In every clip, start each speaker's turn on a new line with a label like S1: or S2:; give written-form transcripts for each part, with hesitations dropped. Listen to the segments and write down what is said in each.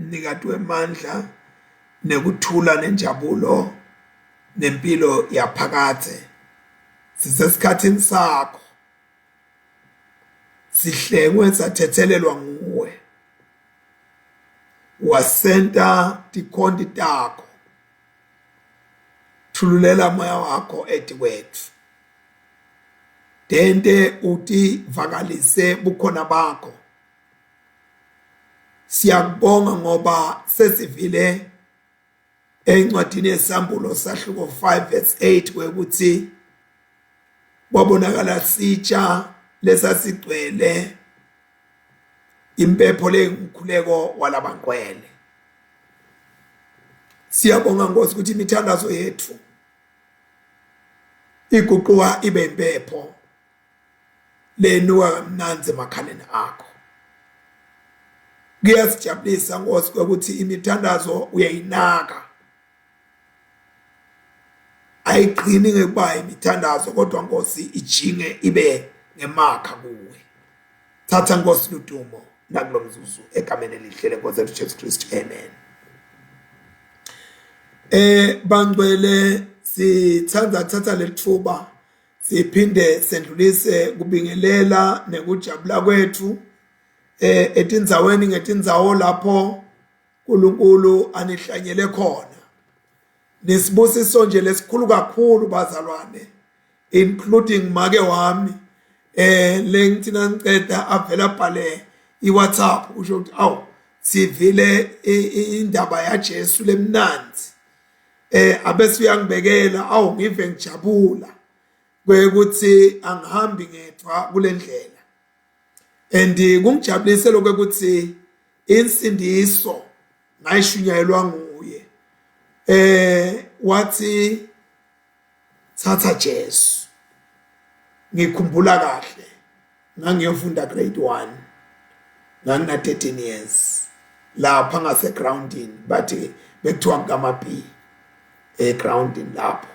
S1: mnikati wemandla nekuthula nenjabulo nempilo yaphakadze. Sisesikhathini sakho. Sihlengwe sathethelelwa nguwe. Wasenta tikhonti takho. Thululela moya wakho etikwetfu. Tente utivakalise bukhona bakho. Siyakubonga ngoba sesivile encwadini yesambulo sahluko 5 verse 8 kwekuthi kwabonakala sitsha lesasigcwele impepho lengumkhuleko walabangcwele. Siyabonga Nkosi ukuthi imithandazo yethu iguquka ibe impepho lenuka kamnandzi emakhaleni akho. Kuyasijabulisa Nkosi ukuthi imithandazo uyayinaka. Ayigcini ngekuba imithandazo kodwa Nkosi ijinge ibe ngemakha kuwe. Thatha Nkosi ludumo nakulo mzuzu egameni elihle lenkosi yethu Jesu Kristu. Amen. Eh bangcwele sithanda thatha lethuba siphinde sendlulise kubingelela nekujabula kwethu eh etindzaweni ngetindzawo lapho uNkulunkulu anihlanyele khona. Nisibusiso nje lesikhulu kakhulu bazalwane including make wami eh lengithi nangiceda avela abhale iWhatsApp usho ukuthi awu sivile indaba yaJesu lemnandzi eh abese uyangibekela awu ngive ngijabula kwekuthi angihambi ngedwa kulendlela and kungijabulise lokho ukuthi insindiso ngayishunyayelwa nguye eh wathi thatha Jesu ngikhumbula kahle ngangiyofunda grade 1 ngangina 13 years lapha ngase groundini bathi bekuthiwa kama B e groundini lapho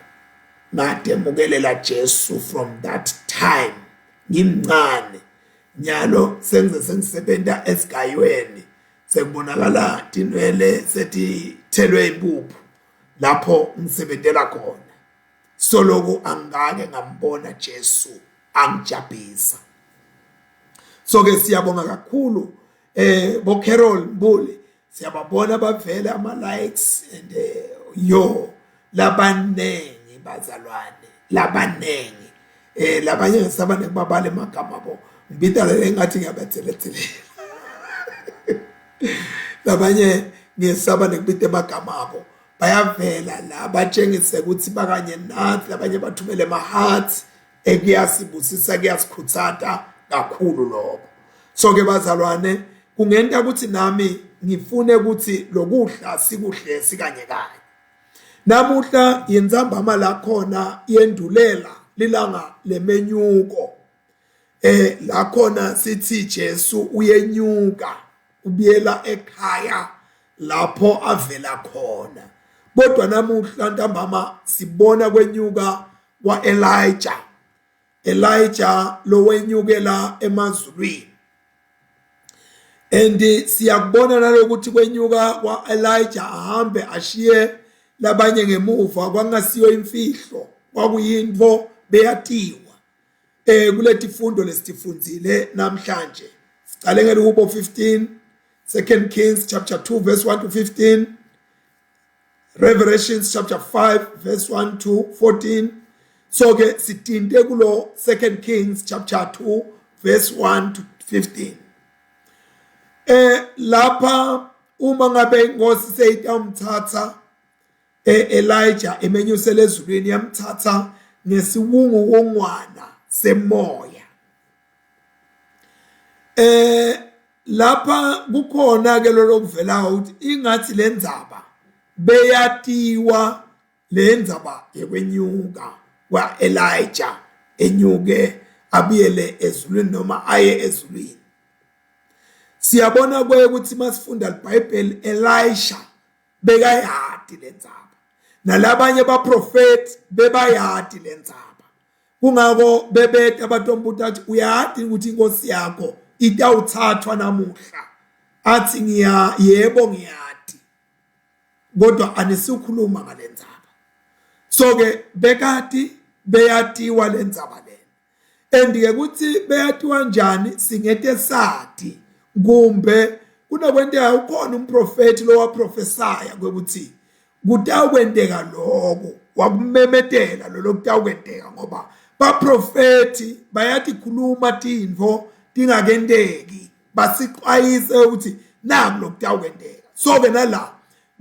S1: ngademukelela Jesu from that time ngimncane nyalo sengize sengisebenta esigayweni sekubonakala tinwele setithelwe impuphu lapho ngisebentela khona soloku angikake ngambona Jesu angijabhisa so ke siyabonga kakhulu eh bo Carol Mbuli siyababona bavele ama likes and eh, yo labanengi bazalwane labanengi eh labanye ngisaba nekubabala emagama abo ngibita le ngathi ngiyabathelethelela labanye ngiyesaba nekubita emagama abo bayavela la batshengise ukuthi bakanye nathi labanye bathumele ama-hearts ekuyasibusisa kuyasikhuthata kakhulu lokho so ke bazalwane kungenta ukuthi nami ngifune ukuthi lokudla sikuhle sikanye kanye namuhla yintsambama la khona yendulela lilanga lemenyuko eh la khona sithi Jesu uyenyuka ubuyela ekhaya lapho avela khona kodwa namuhla ntambama sibona kwenyuka kwaElijah Elijah lowenyukela emazulwini and siyakubona nalokuthi kwenyuka kwaElijah ahambe ashiye labanye ngemuva kwangasiyo imfihlo kwakuyinto beyatiwa eh kuletifundo lesitifundzile namhlanje sicale ngelihubo 15 Second Kings chapter 2 verse 1 to 15 Revelations chapter 5 verse 1 to 14 so ke sitinte kulo Second Kings chapter 2 verse 1 to 15 eh lapha uma ngabe inkosi seyitawumthatha eh, Elijah emenyusele ezulwini yamthatha ngesiwunguwungwana semoya eh lapha kukhona ke lolokuvelayo ukuthi ingathi lendzaba beyatiwa lendzaba yekwenyuka kwaElijah enyuke abuyele ezulwini noma aye ezulwini siyabona kuye ukuthi masifunda iBhayibheli Elisha bekayati lendzaba nalabanye baprofeti bebayati lendzaba kungako bebeta batombuta ukuthi uyati ukuthi inkosi yakho itawuthathwa namuhla Athi ngiya yebo ngiyati kodwa anisukhuluma ngalendzaba. So ke bekati beyatiwa lendzaba lena. And ke kuthi beyatiwa njani singete sati kumbe kunokwenteka ukhona umprofeti lowaprofesaya kwekuthi kutawukwenteka lokho wakumemetela lolo kutawukwenteka ngoba baprofeti bayatikhuluma tintfo tingakenteki basixwayise ukuthi naku lokutawukwenteka so ke nala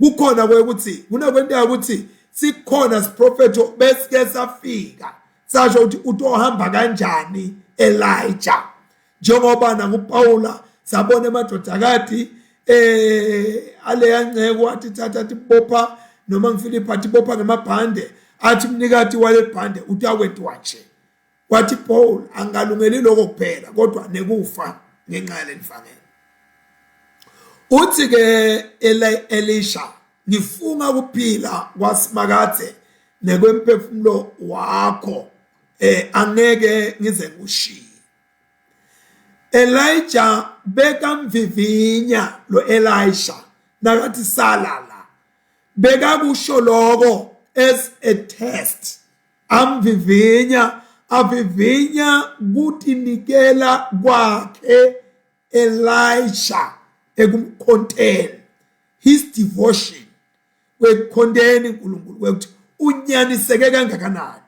S1: kukhona kwekuthi kunokwenteka ukuthi sikhona siprofetho besike safika sasho ukuthi utohamba kanjani Elijah njengoba nakuPaula sabona emadodakati eh aleya nceko athi thatha tibopha noma ngifilipha tibopha ngemabhande athi umnikati walebhande utakwentiwa nje kwathi Paul angalungeli lokho kuphela kodwa nekufa ngenxa yalelivangeli uthi ke Elisha ngifunga kuphila kwasimakadze nekwemphefumulo wakho eh angeke ngize ngikushiye Elijah bekamvivinya lo Elisha nakathi sala la bekakusho lokho as a test amvivinya avivinya kutinikela kwakhe Elisha ekumkhonteni his devotion kwekukhonteni uNkulunkulu kwekuthi unyaniseke kangakanani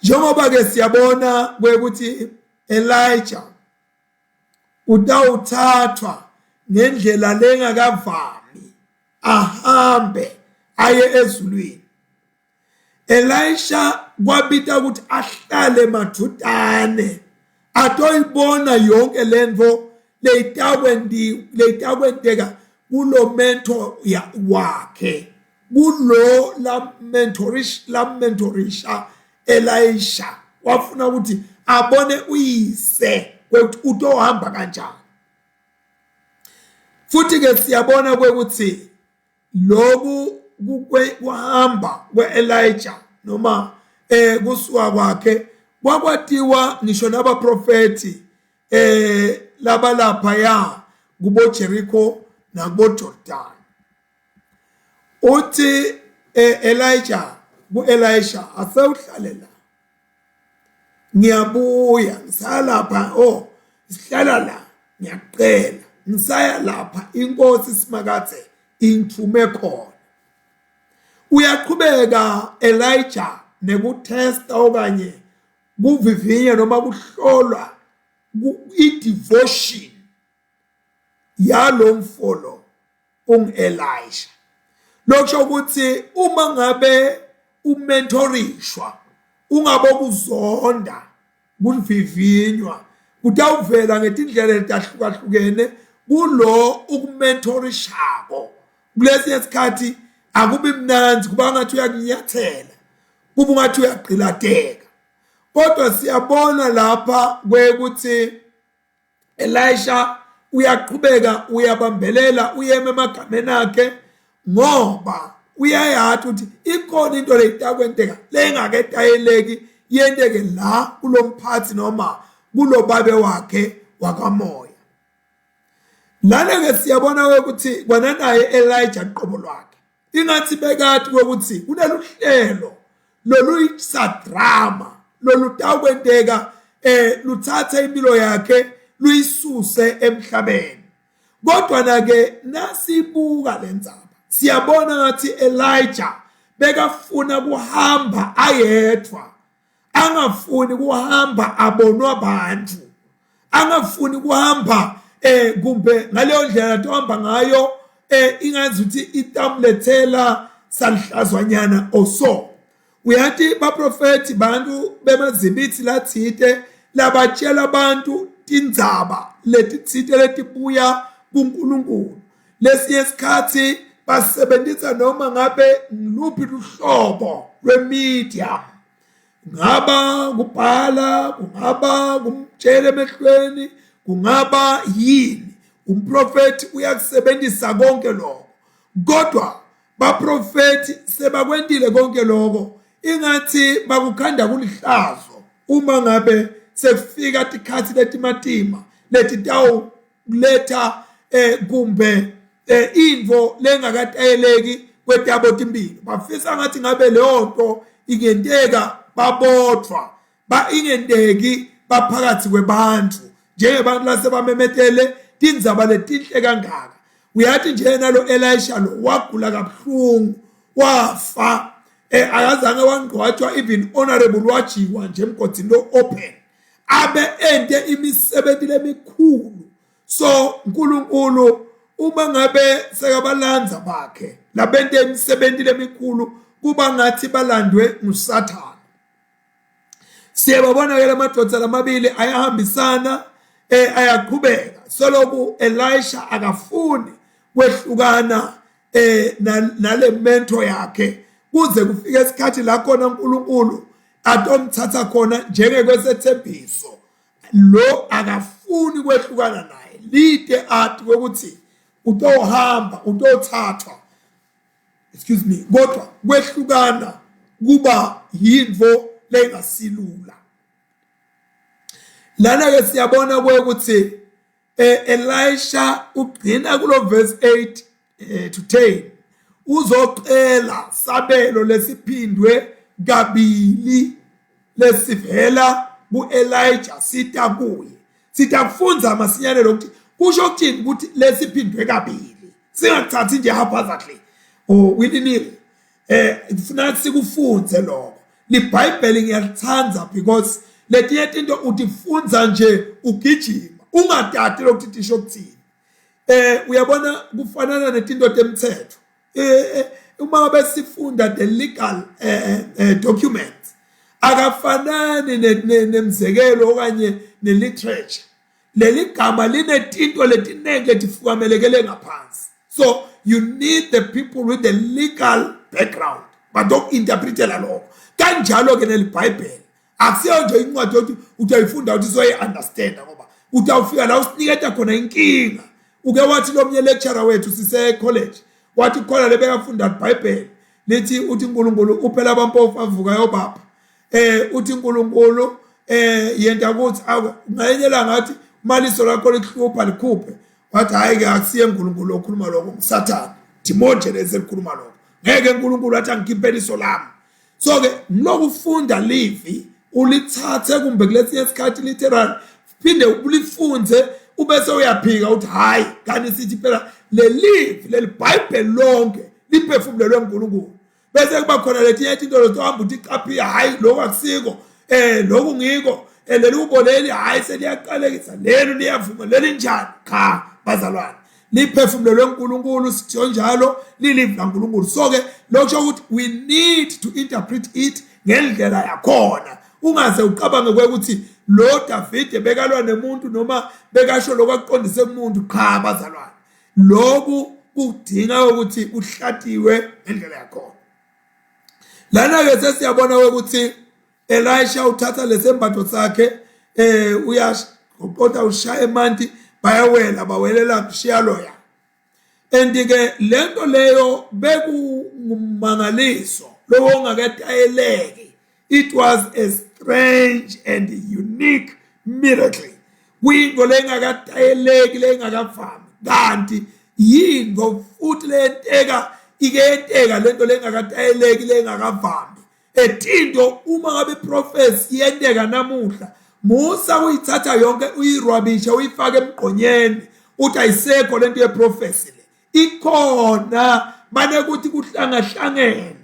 S1: njengoba ke siyabona kwekuthi Elijah utawuthathwa ngendlela lengakavami ahambe aye ezulwini Elisha kwabita ukuthi ahlale madvutane atoyibona yonke lentfo leyitakwenti leyitakwenteka kulo mentor wakhe kulo la mentorish la mentorisha Elisha wafuna ukuthi abone uyise kwekuthi utohamba kanjani futhi ke siyabona kwekuthi lokhu kuhamba kwe-Elijah noma eh kusuka kwakhe kwakwatiwa ngisho nabaprofeti eh labalapha ya kubo Jericho nakubo Jordan uthi eh, Elijah kuElisha asewuhlale la ngiyabuya ngisaya lapha oh sihlala la ngiyacela ngisaya lapha inkosi simakathe ingithume khona uyaqhubeka Elijah nekutesta okanye kuvivinya noma kuhlolwa i-devotion yalo mfolo ungu-Elisha lokusho ukuthi uma ngabe umentorishwa ungabokuzonda kuvivinywa kutawuvela ngetindlela letahlukahlukene kulo ukumentorishako kulesinye isikhathi akubi mnandzi kuba ngathi uyakunyathela kuba ungathi uyagqilateka kodwa siyabona lapha kwekuthi Elisha uyaqhubeka uyabambelela uyema emagameni akhe ngoba uyayathi ukuthi ikhona into leyitakwenteka lengaketayeleki yenteke la kulomphathi noma kulobabe wakhe wakamoya lana ke siyabona ukuthi kwananaye Elijah qobo lwakhe ingathi bekati kwekuthi kuneluhlelo loluyisadrama lolutawukwenteka eh luthatha impilo yakhe luyisuse emhlabeni kodwa na ke nasibuka lendzaba siyabona ngathi Elijah bekafuna kuhamba ayedwa angafuni kuhamba abonwa abantu angafuni kuhamba eh kumbe ngaleyo ndlela tohamba ngayo eh ingazi ukuthi itamlethela salihlazwanyana or so uyathi baprofeti bantu bemazibithi lathite labatshela abantu tindzaba letitsite letibuya kuNkulunkulu lesinye isikhathi basebenzisa noma ngabe ngiluphi luhlobo lwemedia kungaba kubhala kungaba kumtshela emehlweni kungaba yini umprofeti uyakusebenzisa konke lokho kodwa baprofeti sebakwentile konke lokho ingathi bakukhanda kulihlazo uma ngabe sekufika tikhathi letimatima letitawu kuletha eh kumbe eh intfo lengakatayeleki kwetabo timpilo. Bafisa ngathi ngabe leyo nto ingenteka babodvwa, ba ingenteki baphakathi kwebantu njengebantu lasebamemetele tindzaba letinhle kangaka. Uyathi nje yena lo Elisha lo wagula kabuhlungu wafa, akazange wangcwatshwa, even honorable wajiwa nje emgodini lo open, abe ente imisebenzi lemikhulu. So uNkulunkulu uma ngabe sekabalanza bakhe labente imisebenzi lemikhulu, kuba ngathi balandwe nguSathane. Siyababona ke lamadoda lamabili ayahambisana, ayaqhubeka. Soloku Elisha akafuni kwehlukana nale mentor yakhe kuze kufike isikhathi la khona uNkulunkulu atomthatha khona njengekwesethembiso. Lo akafuni kwehlukana naye, lide athi ukuthi utohamba utothathwa, excuse me, kodwa kwehlukana kuba yinto lengasilula. Lana ke siyabona ukuthi Elisha ugcina kulo verse 8 to 10 uzocela sabelo lesiphindwe kabili lesivela kuElijah sita kuye. Sitakufunza masinyane lokuthi kusho ukuthini ukuthi lesiphindwe kabili, singakuthathi nje haphazardly or willy-nilly. Kufuna sikufunze lokho. LiBhayibheli ngiyalithanda because letinye tinto utifunza nje ugijima ungatati lokuthi tisho ukuthini. Uyabona kufanana netinto temthetho. Uma ngabe sifunda the legal documents akafanani nemzekelo okanye ne-literature. Leli gama linetinto letinengi letifukamelekele ngaphansi. So you need the people with the legal background bazoku-interpretela lokho. Kanjalo ke neliBhayibheli akusiyo nje incwadi yokuthi utayifunda uthi soyi-understanda, ngoba utawufika la usiniketa khona inkinga. Uke wathi lo mnye lecturer wethu sise college, wathi khona lebekafunda iBhayibheli lithi uthi uNkulunkulu uphela abampofu avuka yobaba, uthi uNkulunkulu yenta ukuthi ngelinye ilanga ngathi maliso lakho lihlupha likhuphe, wathi hayi ke akusiye uNkulunkulu okhuluma lokho, nguSathane demon nje leselikhuluma lokho, ngeke uNkulunkulu athi angikhiphe iso lami. So ke ngilokufunda livi ulithathe kumbe kulesinye isikhathi literal phinde ulifunze ubese uyaphika uthi hayi kanti sithi phela lelivi leli Bible lonke liphefumulelwe uNkulunkulu. Bese kuba khona letinye izinto lozohamba uthi qaphiya, hayi lokho akusiko, lokhu ngiko, leli ubo leli hayi seliyaqalekisa, leli liyavuma, leli njani. Cha bazalwane, liphefumulelwe uNkulunkulu, sithiyo njalo lilivi laNkulunkulu. So ke lokho ukuthi we need to interpret it ngendlela yakhona. Ungaze ucabange ukuthi lo Davide bekalwa nemuntu noma bekasho lokho akuqondise kumuntu. Cha bazalwane, lokhu kudinga ukuthi kuhlatiwe ngendlela yakhona. Lana ke sesiyabona ukuthi Elisha uthatha lesembatho sakhe, uyaqoqoda ushaya emanti, bayawela bawelela kushiya loya. And ke lento leyo bekungumangaliso lowo ongaketayeleki. It was a strange and unique miracle. Kuyinto lengakatayeleki, lengakavami, kanti yinto futhi leyenteka ike yenteka lento lengakatayeleki, lengakavami. Etinto uma ngabe prophecy iyenteka namuhla, musa kuyithatha yonke uyirwabishe uyifake emgqonyeni uthi ayisekho lento ye prophecy le. Ikhona, mane ukuthi kuhlangahlangene.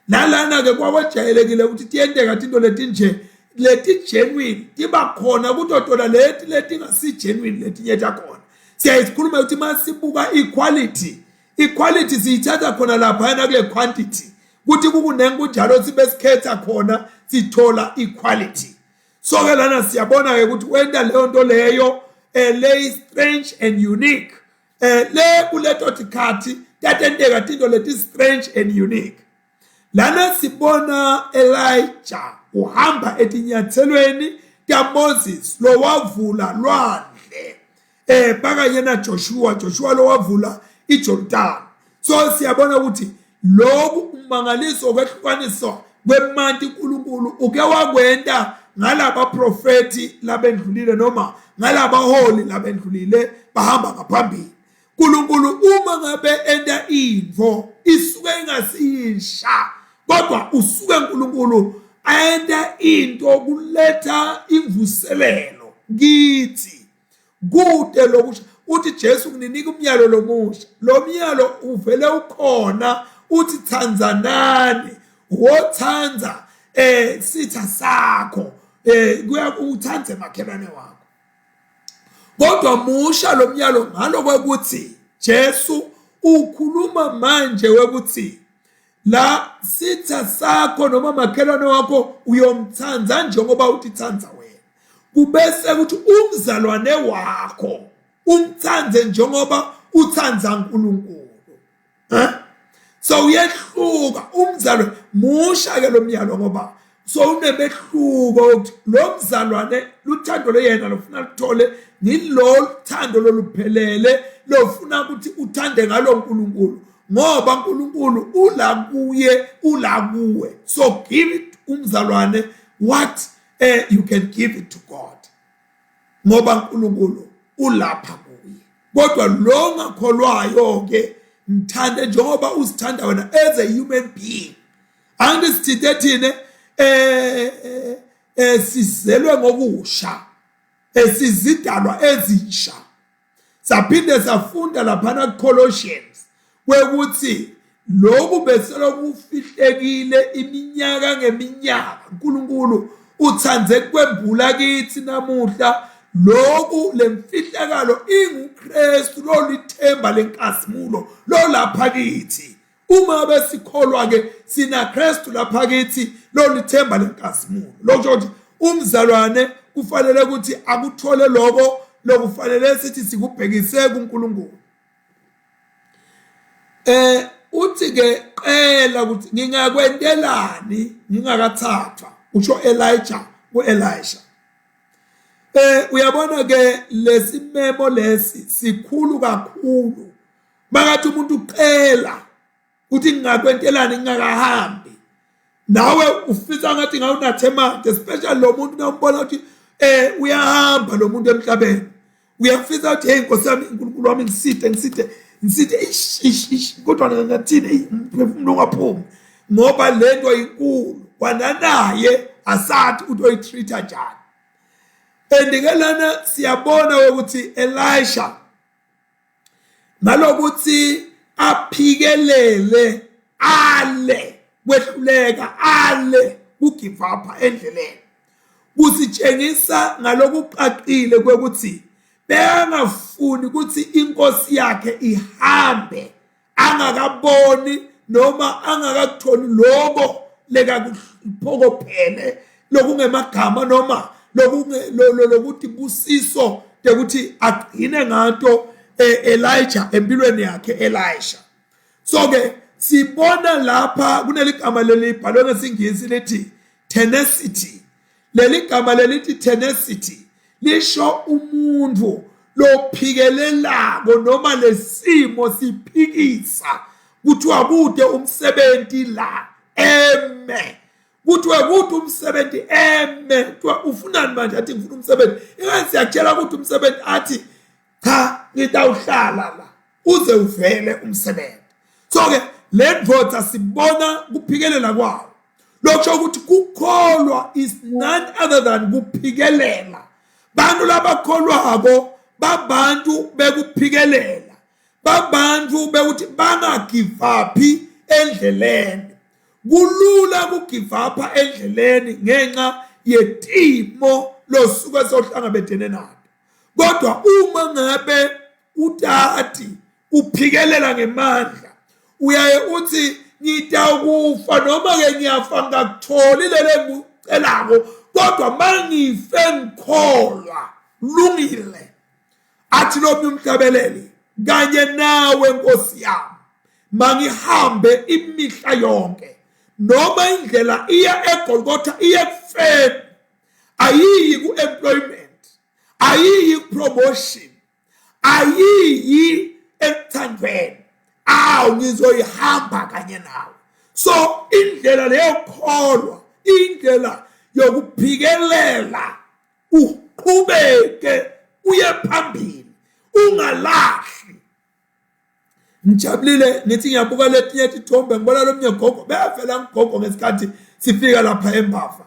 S1: Nalana ke kwakwejayelekile ukuthi tiyenteka tinto letinje leti genuine tiba khona kuto tona leti letingasi genuine letinye takhona. Siyayikhuluma ukuthi masibuka equality, equality siyithatha khona lapha kule quantity, kuthi kukunengi kunjalo sibe sikhetha khona sithola equality. So ke lana siyabona ke ukuthi wenta leyo nto leyo le strange and unique. Le kuleto tikhathi tatenteka tinto leti strange and unique. Lana sibona Elijah uhamba etinyathelweni taMoses lo wavula lwandle, bakanye na Joshua, Joshua lo wavula iJordan. So siyabona ukuthi lokhu umangaliso okwehlukaniswa kwemanti uNkulunkulu uke wakwenta ngalaba profeti labendlulile noma ngalabaholi labendlulile bahamba ngaphambili. uNkulunkulu uma ngabe enta intfo isuke ingasiyisha kodwa usuke uNkulunkulu enta into kuletha imvuselelo kithi kude lokusha. Uthi Jesu ngininika umyalo lomusha, lo myalo uvele ukhona, uthi thandzanani, wothanda sitha sakho, kuya uthande makhelwane wakho. Kodwa musha lo myalo ngaloko ukuthi Jesu ukhuluma manje wekuthi la sitha sakho noma makhelwane wakho uyomthanda njengoba utithanda wena, kubese ukuthi umzalwane wakho umthande njengoba uthanda uNkulunkulu. So uyehluka umzalwane, musha ke lo myalo ngoba so unemehluko ukuthi lo mzalwane luthando lweyena lofuna luthole ngilo luthando loluphelele lofuna ukuthi uthande ngalo uNkulunkulu, ngoba uNkulunkulu ula kuye, ula kuwe. So give it umzalwane what you can give it to God, ngoba uNkulunkulu ulapha kuye. Kodwa lo ongakholwayo ke mthande njengoba uzithanda wena as a human being. Angithi sithinte thina sizelwe ngokusha, esizidalwa ezinsha. Saphinde safunda laphana kuColossians kwekuthi lokhu beselokufihlekile iminyaka ngeminyaka, uNkulunkulu uthandze kwembula kithi namuhla lokhu, lemfihlakalo inguKristu lolithemba lenkazimulo lolapha kithi. Uma besikholwa ke sina Kristu lapha kithi lolithemba lenkazimulo. Lokho ukuthi umzalwane kufanele ukuthi akuthole lokho lokufanele sithi sikubhekise kuNkulunkulu. Uthi ke qela ukuthi ngingakwentelani ngingakathathwa, usho Elijah kuElisha. Uyabona ke lesimemo lesi sikhulu kakhulu. Makathi umuntu uqela uthi ngingakwentelani ngingakahambi, nawe ufisa ngathi ngawunathe manje, especially lo muntu nawumbona ukuthi uyahamba lo muntu emhlabeni, uyafisa ukuthi hey Nkosi yami, uNkulunkulu wami, ngiside ngiside ngiside, ish ish ish, kodwa ngathini umphefumulo ungaphumi ngoba lento inkulu, kwananaye asathi ukuthi oyitreat-a njani. And ke lana siyabona ukuthi Elisha ngalokuthi aphikelele ale kwehluleka, ale kugive up endleleni, kusitshengisa ngalokuqaqile kwekuthi bengafuni ukuthi inkosi yakhe ihambe angakaboni noma angakakutholi lokho lekakuphokophele lokungemagama noma lokuthi busiso ukuthi agcine ngato Elijah empilweni yakhe Elisha. So ke sibona lapha kuneligama lelibhalwe ngesingisi lithi tenacity. Leli gama lelithi tenacity lisho umuntu lophikelelako noma lesimo siphikisa, kuthiwa kude umsebenzi la eme, kuthiwa kude umsebenzi eme, kuthiwa ufunani manje, athi ngifuna umsebenzi. Ingani siyakutshela ukuthi umsebenzi, athi cha ngitawuhlala la uze uvele umsebenzi. So ke le ndoda sibona kuphikelela kwayo, lokho ukuthi kukholwa is none other than kuphikelela. Bantu labakholwako babantu bekuphikelela, babantu bekuthi bangagive up endleleni. Kulula kugive up endleleni ngenxa yetimo losuke sohlangabedene nayo, kodwa uma ngabe utati uphikelela ngemandla, uyaye uthi ngitawukufa noma ke ngiyafa ngingakutholi lele engikucelako, kodwa mangife ngikholwa lungile. Athi lomnye umhlabeleli, kanye nawe Nkosi yami mangihambe imihla yonke, noma indlela iya eGolgotha iye ekufeni, ayiyi ku-employment, ayiyi ku-promotion, ayiyi ekuthandweni, awu ngizoyihamba kanye nawe. So indlela leyo kholwa, indlela yokuphikelela uqhubeke uye phambili ungalahli. Ngijabulile ngithi ngiyabuka letinye tithombe ngibona lomnye gogo beyavela ngigogo ngesikhathi sifika lapha eMbafa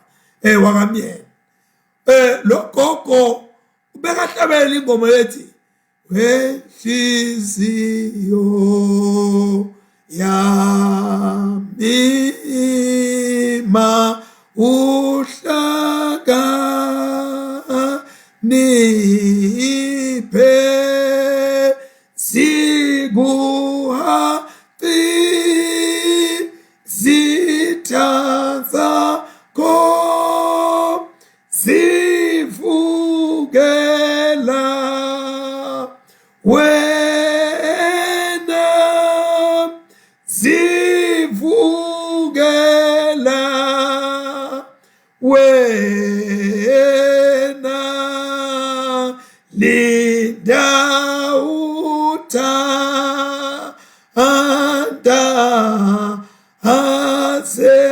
S1: wakamyeni. Lo gogo ubekahlabela ingoma yethi wenhliziyo yami ma uhlakaniphe zikuhaci zitha zakho zivukela wena zivukela wena linda uthanda aze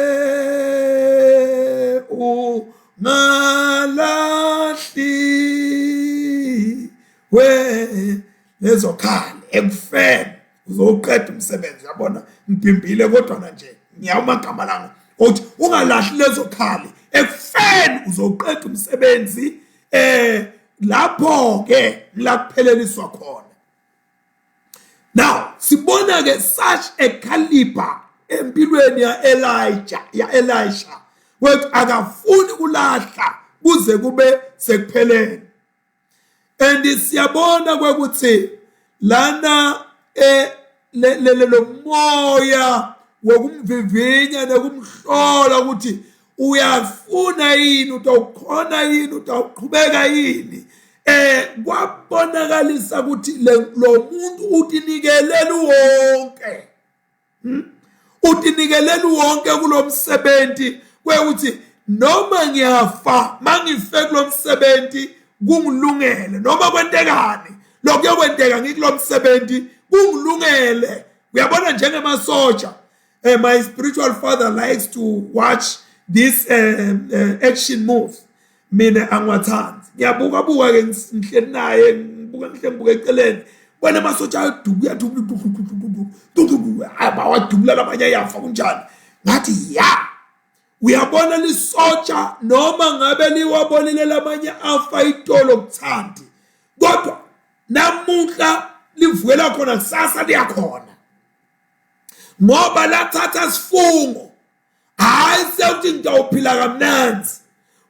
S1: ungalahli we lezokhali ekufeni uzoqeda umsebenzi yabona ngibhimbile kodwa nje ngiyawu amagama langa uthi ungalahli lezo khali ekufeni uzoqeda umsebenzi lapho ke la kupheleliswa khona. Now sibona ke such a caliber empilweni ya Elijah ya Elisha wethi akafuni kulahla kuze kube sekupheleni. And siyabona kwekuthi lana lo moya wokumvivinya nokumhlola ukuthi uyafuna yini utawukhona yini utawuqhubeka yini kwabonakalisa ukuthi lo muntu utinikelela wonke. Utinikelela wonke kulomsebenzi kwekuthi noma ngiyafa mangife kulomsebenzi kungilungele, noma kwentekani lokuyokwenteka ngikulomsebenzi kungilungele. Uyabona njengemasoja, my spiritual father likes to watch this action move. Mina angiwathandi, ngiyabuka buka ke ngihleli naye ngibuka ngihle ngibuka eceleni bona amasotsha adubuya awadubula lamanye ayafa kunjani. Ngathi ya uyabona lisotsha noma ngabe liwabonile lamanye afa itolo kuthandi, kodwa namuhla livukela khona kusasa liyakhona ngoba lathatha sifungo. Hayi sekuthi ngitawuphila kamnandi,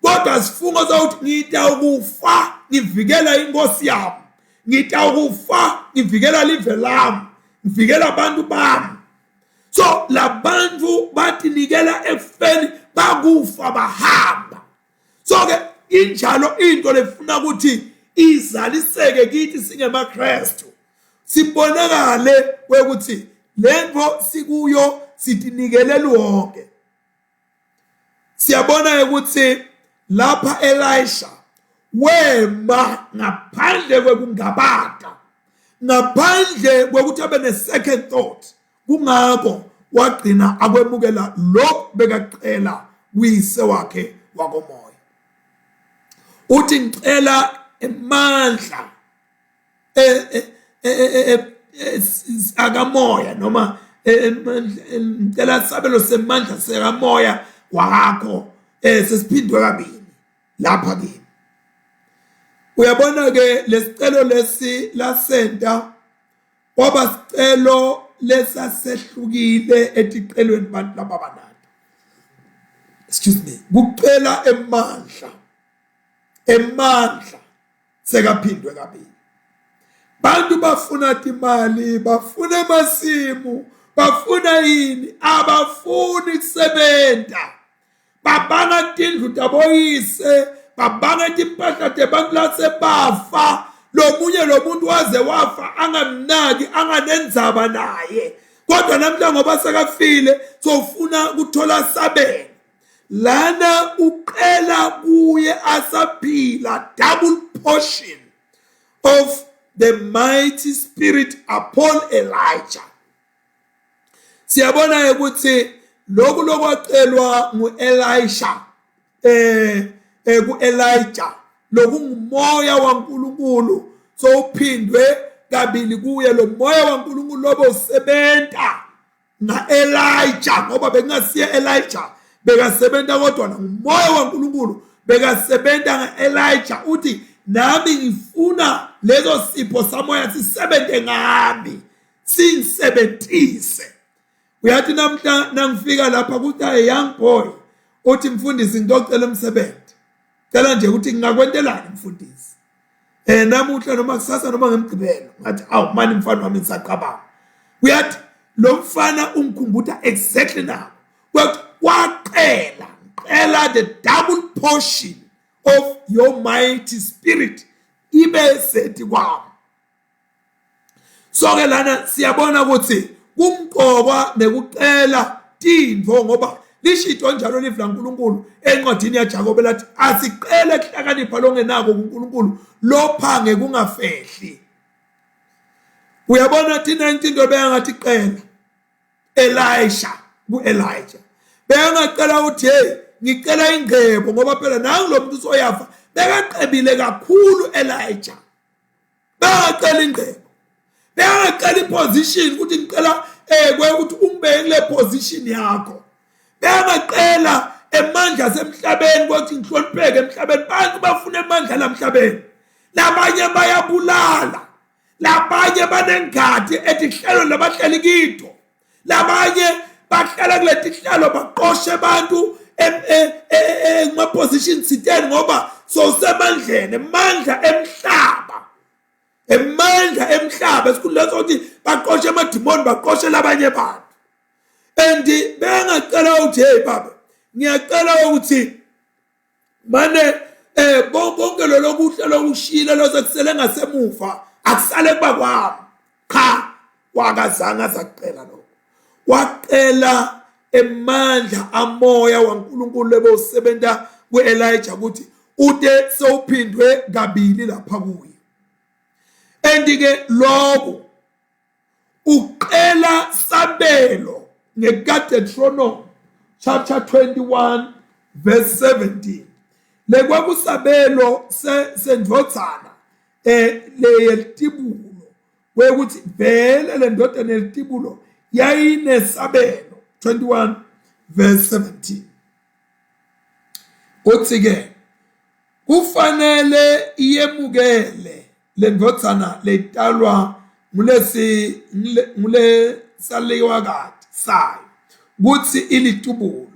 S1: kodwa sifungo sokuthi ngitawukufa ngivikela inkosi yami, ngitawukufa ngivikela live lami, ngivikela abantu bami. So labantu batinikela ekufeni bakufa bahamba. So ke injalo into lefuna ukuthi izaliseke kithi singemaKristu, sibonakale ukuthi lento sikuyo sitinikelele wonke. Siyabona ukuthi lapha Elisha wema ngaphandle kwekungabata, ngaphandle kwekuthi abe ne second thought. Kungakho wagcina akwemukela lokhu bekacela kuyise wakhe wakomoya. Uthi ngicela emandla akamoya noma ngicela sabelo semandla sekamoya wakho sesiphindwe kabili lapha kimi. Uyabona ke lesicelo lesi lasenta kwaba sicelo lesasehlukile eticelweni bantu laba banalo. Excuse me, kucela emandla, emandla sekaphindwe kabili. Bantu bafuna timali, bafuna emasimu, bafuna yini, abafuni kusebenta. Babanga tindlu taboyise, babanga timpahla tebantu lasebafa. Lomunye lo muntu waze wafa angamnaki, anganendzaba naye, kodwa namhla ngoba sekafile sofuna kuthola sabelo. Lana uqela kuye asaphila double portion of the mighty spirit upon Elijah. Siyabona ukuthi lokhu lokwacelwa nguElisha eh, eh kuElijah lokungumoya waNkulunkulu sowuphindwe kabili kuye lo moya waNkulunkulu lobo usebenta naElijah ngoba bekungasiye Elijah bekasebenta kodwa ngumoya waNkulunkulu bekasebenta ngaElijah uthi nami ngifuna leso sipho samoya sisebenze ngami singisebenzise. Uyathi namhla nangifika lapha kuthi a young boy uthi mfundisi ngizocela umsebenzi, cela nje ukuthi ngingakwentelani mfundisi eh namuhla noma kusasa noma ngemgqibelo. Ngathi awu mani mfana wami ngisacabanga. Uyathi lo mfana ungikhumbuta exactly now kwathi waqela qela the double portion of your mighty spirit ibe sethi kwami. So ke lana siyabona ukuthi kumqokwa nekucela tintfo ngoba lishito njalo livi laNkulunkulu encwadini yaJakobe lathi asicele kuhlakanipha longenako kuNkulunkulu lopha ngekungafehli. Uyabona thina into beyangathi qela Elisha kuElijah bengacela ukuthi hey ngicela ingcebo ngoba phela nangu lo muntu usoyafa bekaqebile kakhulu Elijah. Bengacela ingcebo, bengacela iposition ukuthi ngicela eh ukuthi ungibeke kule position yakho. Bengacela emandla asemhlabeni ukuthi ngihlonipheke emhlabeni. Bantu bafuna emandla lamhlabeni, labanye bayabulala, labanye banengadi etihlelo labahleli kito, labanye bahlala kuleti hlalo baqoshe abantu kuma-position siteni ngoba sowusemandleni emandla emhlaba, emandla emhlaba esikhundleni sokuthi baqoshe amadimoni baqoshe labanye abantu. And bengacela ukuthi hey baba ngiyacela ukuthi mane eh konke lo lokuhle lokushile losekusele ngasemuva akusale kuba kwami. Cha, wakazange azakucela lokho. Wacela emandla amoya waNkulunkulu lebosebenta kuElijah ukuthi ute sewuphindwe kabili lapha kuye. And ke lokho uqela sabelo ngekaDeuteronomy chapter 21 verse 17 lekwakusabelo sendvodzana leyelitibulo kwekuthi vele le ndodana yelitibulo yayinesabelo. 21 verse 17 uthi ke kufanele iyemukele le ndvodzana letalwa ngulesi ngulesaliwakati sayo kutsi ilitubulo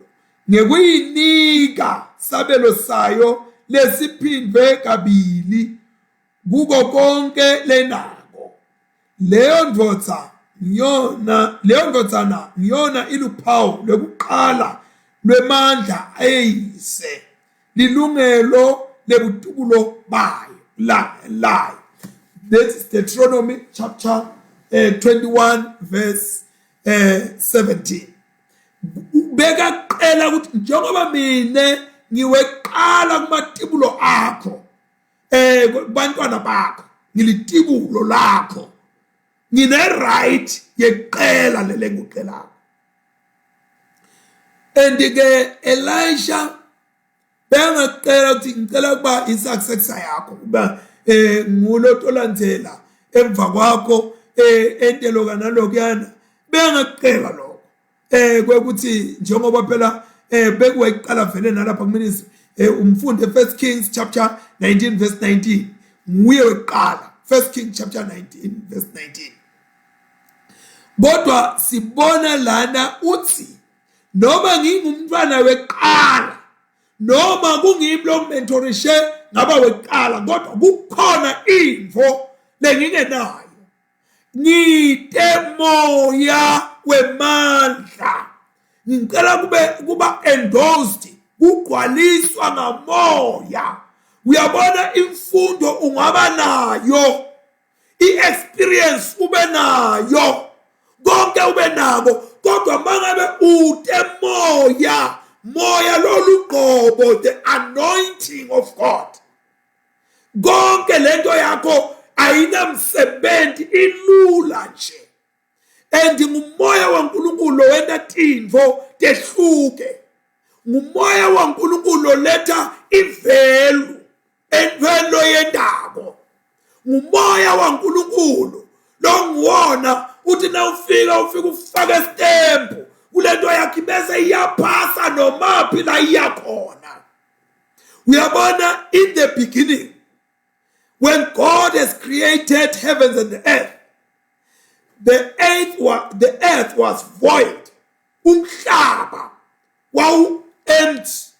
S1: ngekuyinika sabelo sayo lesiphindwe kabili kuko konke lenako. Leyo ndvodza ngiyona, leyo ndvodzana ngiyona iluphawu lwekuqala lwemandla eyise, lilungelo lebutubulo bayo layo. This is Deuteronomy chapter 21 verse 17. Bekaqela ukuthi njengoba mina ngiweqala kumatibulo akho kubantwana bakho, ngilitibulo lakho, ngine right yeqela lele nguqelako. And ke Elisha bengacela ukuthi ngicela kuba isuccessor yakho kuba ngulo tolandzela emva kwakho entelo kanalokuyana. Bengacela lokho kwekuthi njengoba phela bekuwayiqala vele nalapha kuministry umfunde First Kings chapter 19 verse 19 nguye weqala First Kings chapter 19 verse 19. Kodwa sibona lana uthi noma ngingumntwana weqala noma kungimi lo mentorishe ngaba weqala, kodwa kukhona info lengingenayo, ngite moya wemandla, ngicela kube kuba endorsed, kugcwaliswa ngamoya. Uyabona imfundo ungaba nayo, i-experience ube nayo, konke ube nako, kodwa mangabe ute moya, moya lolugqobo, the anointing of God, konke lento yakho ayinamsebenzi, ilula nje. And ngumoya waNkulunkulu wenta tintfo tehluke. Ngumoya waNkulunkulu oletha ivalue entweni loyentako. Ngumoya waNkulunkulu longuwona uthi nawufika ufika ufake stempu kulento yakhe bese iyaphasa nomaphi la iyakhona. Uyabona, in the beginning when God has created heavens and the earth, the earth was void. Umhlaba wawu empty,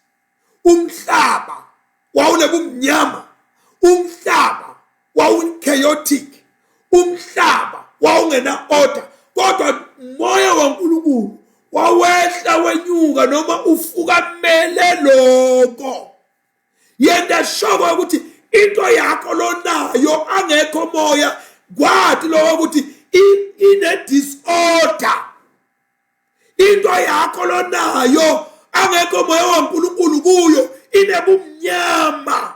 S1: umhlaba wawunebumnyama, umhlaba wawu chaotic, umhlaba wawungena order, kodwa moya waNkulunkulu wawehla wenyuka noma ufukamele lokho. Yenta shoko ukuthi into yakho lonayo angekho moya kwathi lokho ukuthi ine disorder. Into yakho lonayo angekho moya waNkulunkulu kuyo inebumnyama.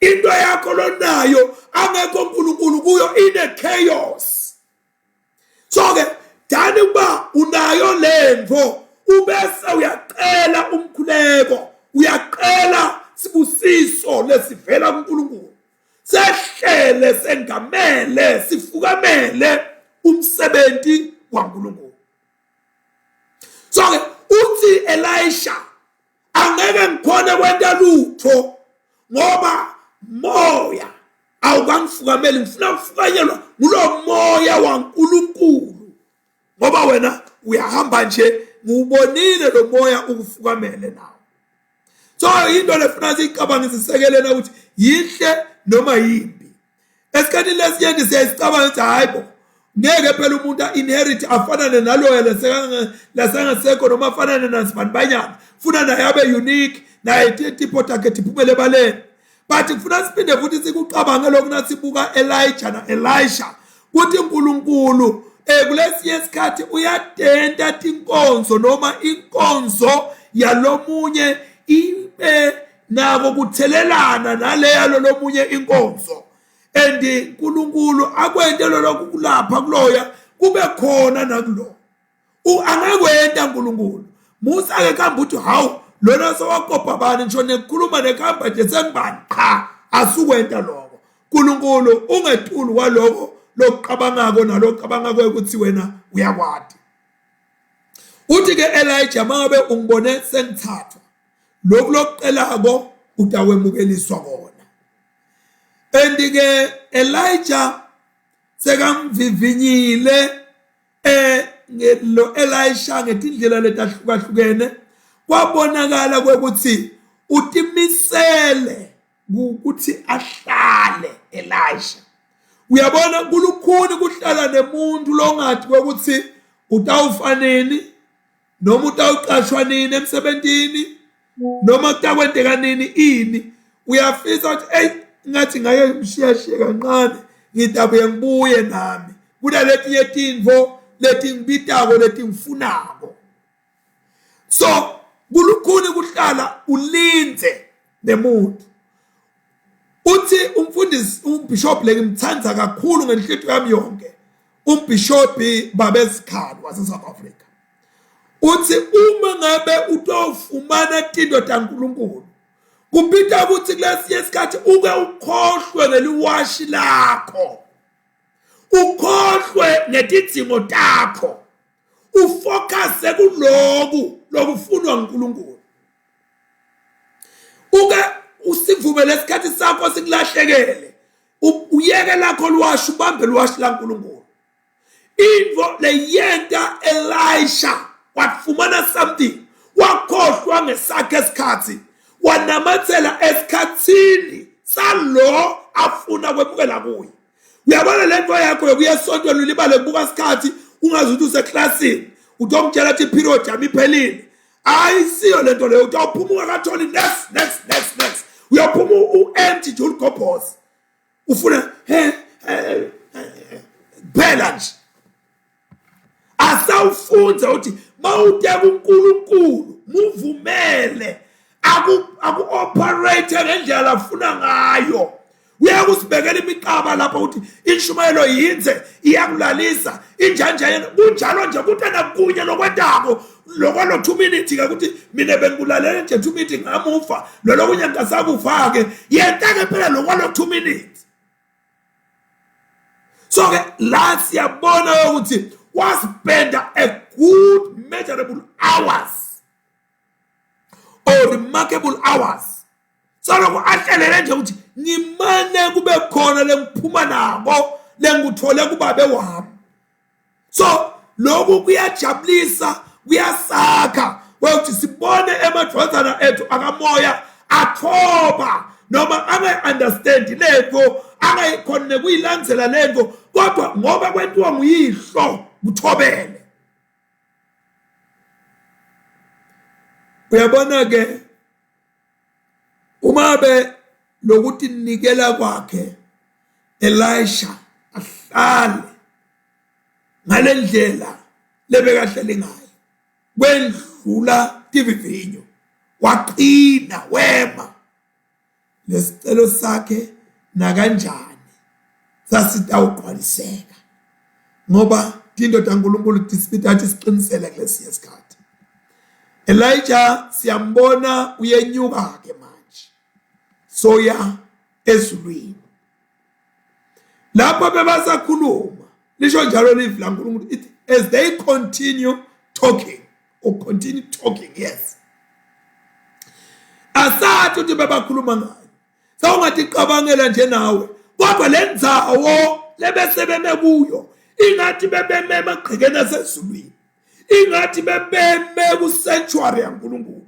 S1: Into yakho lonayo angekho uNkulunkulu kuyo ine chaos. So ke dani kuba unayo lento ubese uyacela umkhuleko, uyacela sibusiso lesivela kuNkulunkulu, sehlele sengamele sifukamele umsebenzi waNkulunkulu. So ke uthi Elisha, angeke ngikhone kwenta lutho ngoba moya awukangifukameli, ngifuna ukufukanyelwa ngulo moya waNkulunkulu, ngoba wena uyahamba nje ngiwubonile lo moya ukufukamele nawo. So into lefuna siyicabangisise lena ukuthi yinhle noma yimbi. Esikhathini lesinyenti siyayicabanga ukuthi hayi bo, ngeke phela umuntu a-inherit afanane naloya lasengasekho noma afanane nasibani banyana, funa naye abe unique, naye tipho takhe tiphumele ebaleni. But kufuna siphinde futhi sikucabange lokhu nasibuka Elijah na Elisha, kuthi uNkulunkulu kulesinye isikhathi uyatenta tinkonzo noma inkonzo yalomunye ibe nako kuthelelana naleya lomunye inkonzo, and uNkulunkulu akwente lokhu kulapha kuloya kube khona nakulo. Angakwenta uNkulunkulu. Musa ke khamba uthi hawu lona sowakopa bani, ngisho nekukhuluma nekuhamba nje sengibani. Cha, asukwenta lokho. uNkulunkulu ungetulu kwaloko lokuqabangako nalokuqabangako ukuthi wena uyakwati. Uthi ke Elijah, mangabe ungibone sengithathwa, lokhu lokucelako utawemukeliswa kona. And ke Elijah sekamvivinyile lo Elisha ngetindlela letahlukahlukene, kwabonakala kwekuthi utimisele ukuthi ahlale Elisha. Uyabona, kulukhuni kuhlala nemuntu longathi kwekuthi utawufaneni noma utawuqashwa nini emsebentini noma kutakwenteka nini ini. Uyafisa ukuthi ey ngathi ngake ngishiyashiye kancane, ngitabuye ngibuye nami kunaletinye tintfo letingibitako letingifunako. So kulukhuni kuhlala ulindze nemuntu. Uthi umfundisi umbishop lengimthanda kakhulu ngenhlitiyo yami yonke, umbishop Babezikhali wase South Africa, uthi uma ngabe utofumana tinto taNkulunkulu, kubita ukuthi kulesinye isikhathi uke ukhohlwe ngeliwashi lakho, ukhohlwe ngetidzingo takho, ufocuse kuloku lokufunwa uNkulunkulu. Uke usivumele isikhathi sakho sikulahlekele, uyeke lakho liwashi, ubambe liwashi laNkulunkulu. Into leyenta Elisha wafumana something, wakhohlwa ngesakhe esikhathi, wanamathela esikhathini salo afuna kwemukela kuye. Uyabona le nto yakho yokuya esontweni ulibale kubuka isikhathi, ungazi ukuthi useklasini, utomtshela ukuthi iperiod yami iphelile. Ayisiyo le nto leyo. Utawuphuma ungakatholi next next next next, uyaphuma u-empty nje, uligobhozi, ufuna he kuphela nje. Asawufunze ukuthi mawuteka uNkulunkulu, muvumele aku-operate ngendlela afuna ngayo. Uyakusibekela imiqaba lapho ukuthi inshumayelo yinze, iyakulalisa injanjayena, kunjalo nje kuthi nakunye lokwentako. Loko lo 2 minutes ke ukuthi mina bengikulalela nje 2 minutes ngamuva lolo kunye ngasakufa ke yenta ke phela loko lo 2 minutes. So ke la siyabona ukuthi waspenda a good measurable hours or remarkable hours soloko ahlelele nje ukuthi ngimane kube khona lengiphuma nako lengikuthole kubabe wami. So lokhu kuyajabulisa, kuyasakha ukuthi sibone emadvodzana ethu akamoya athoba noma angayi-understand lento, angayikhoni nekuyilandzela lento, kodwa ngoba kwentiwa nguyihlo kuthobele. Uyabona ke uma be lokuthi nikela kwakhe Elisha ahlale ngalendlela lebekahleli ngayo kwendlula tivivinyo, waqina wema lesicelo sakhe nakanjani sasitawugcwaliseka ngoba tinto taNkulunkulu tisibita siqinisele kulesiya sikhathi. Elijah siyambona uyenyuka ke manje soya ezulwini. Lapho bebasakhuluma lisho njalo livi laNkulunkulu ithi as they continue talking or continue talking, yes, asathi ukuthi bebakhuluma ngayo, sawungaticabangela nje nawe, kodwa le ndzawo lebese beme kuyo ingathi bebeme emagqekeni asezulwini, ingathi bebeme ku-sanctuary yaNkulunkulu,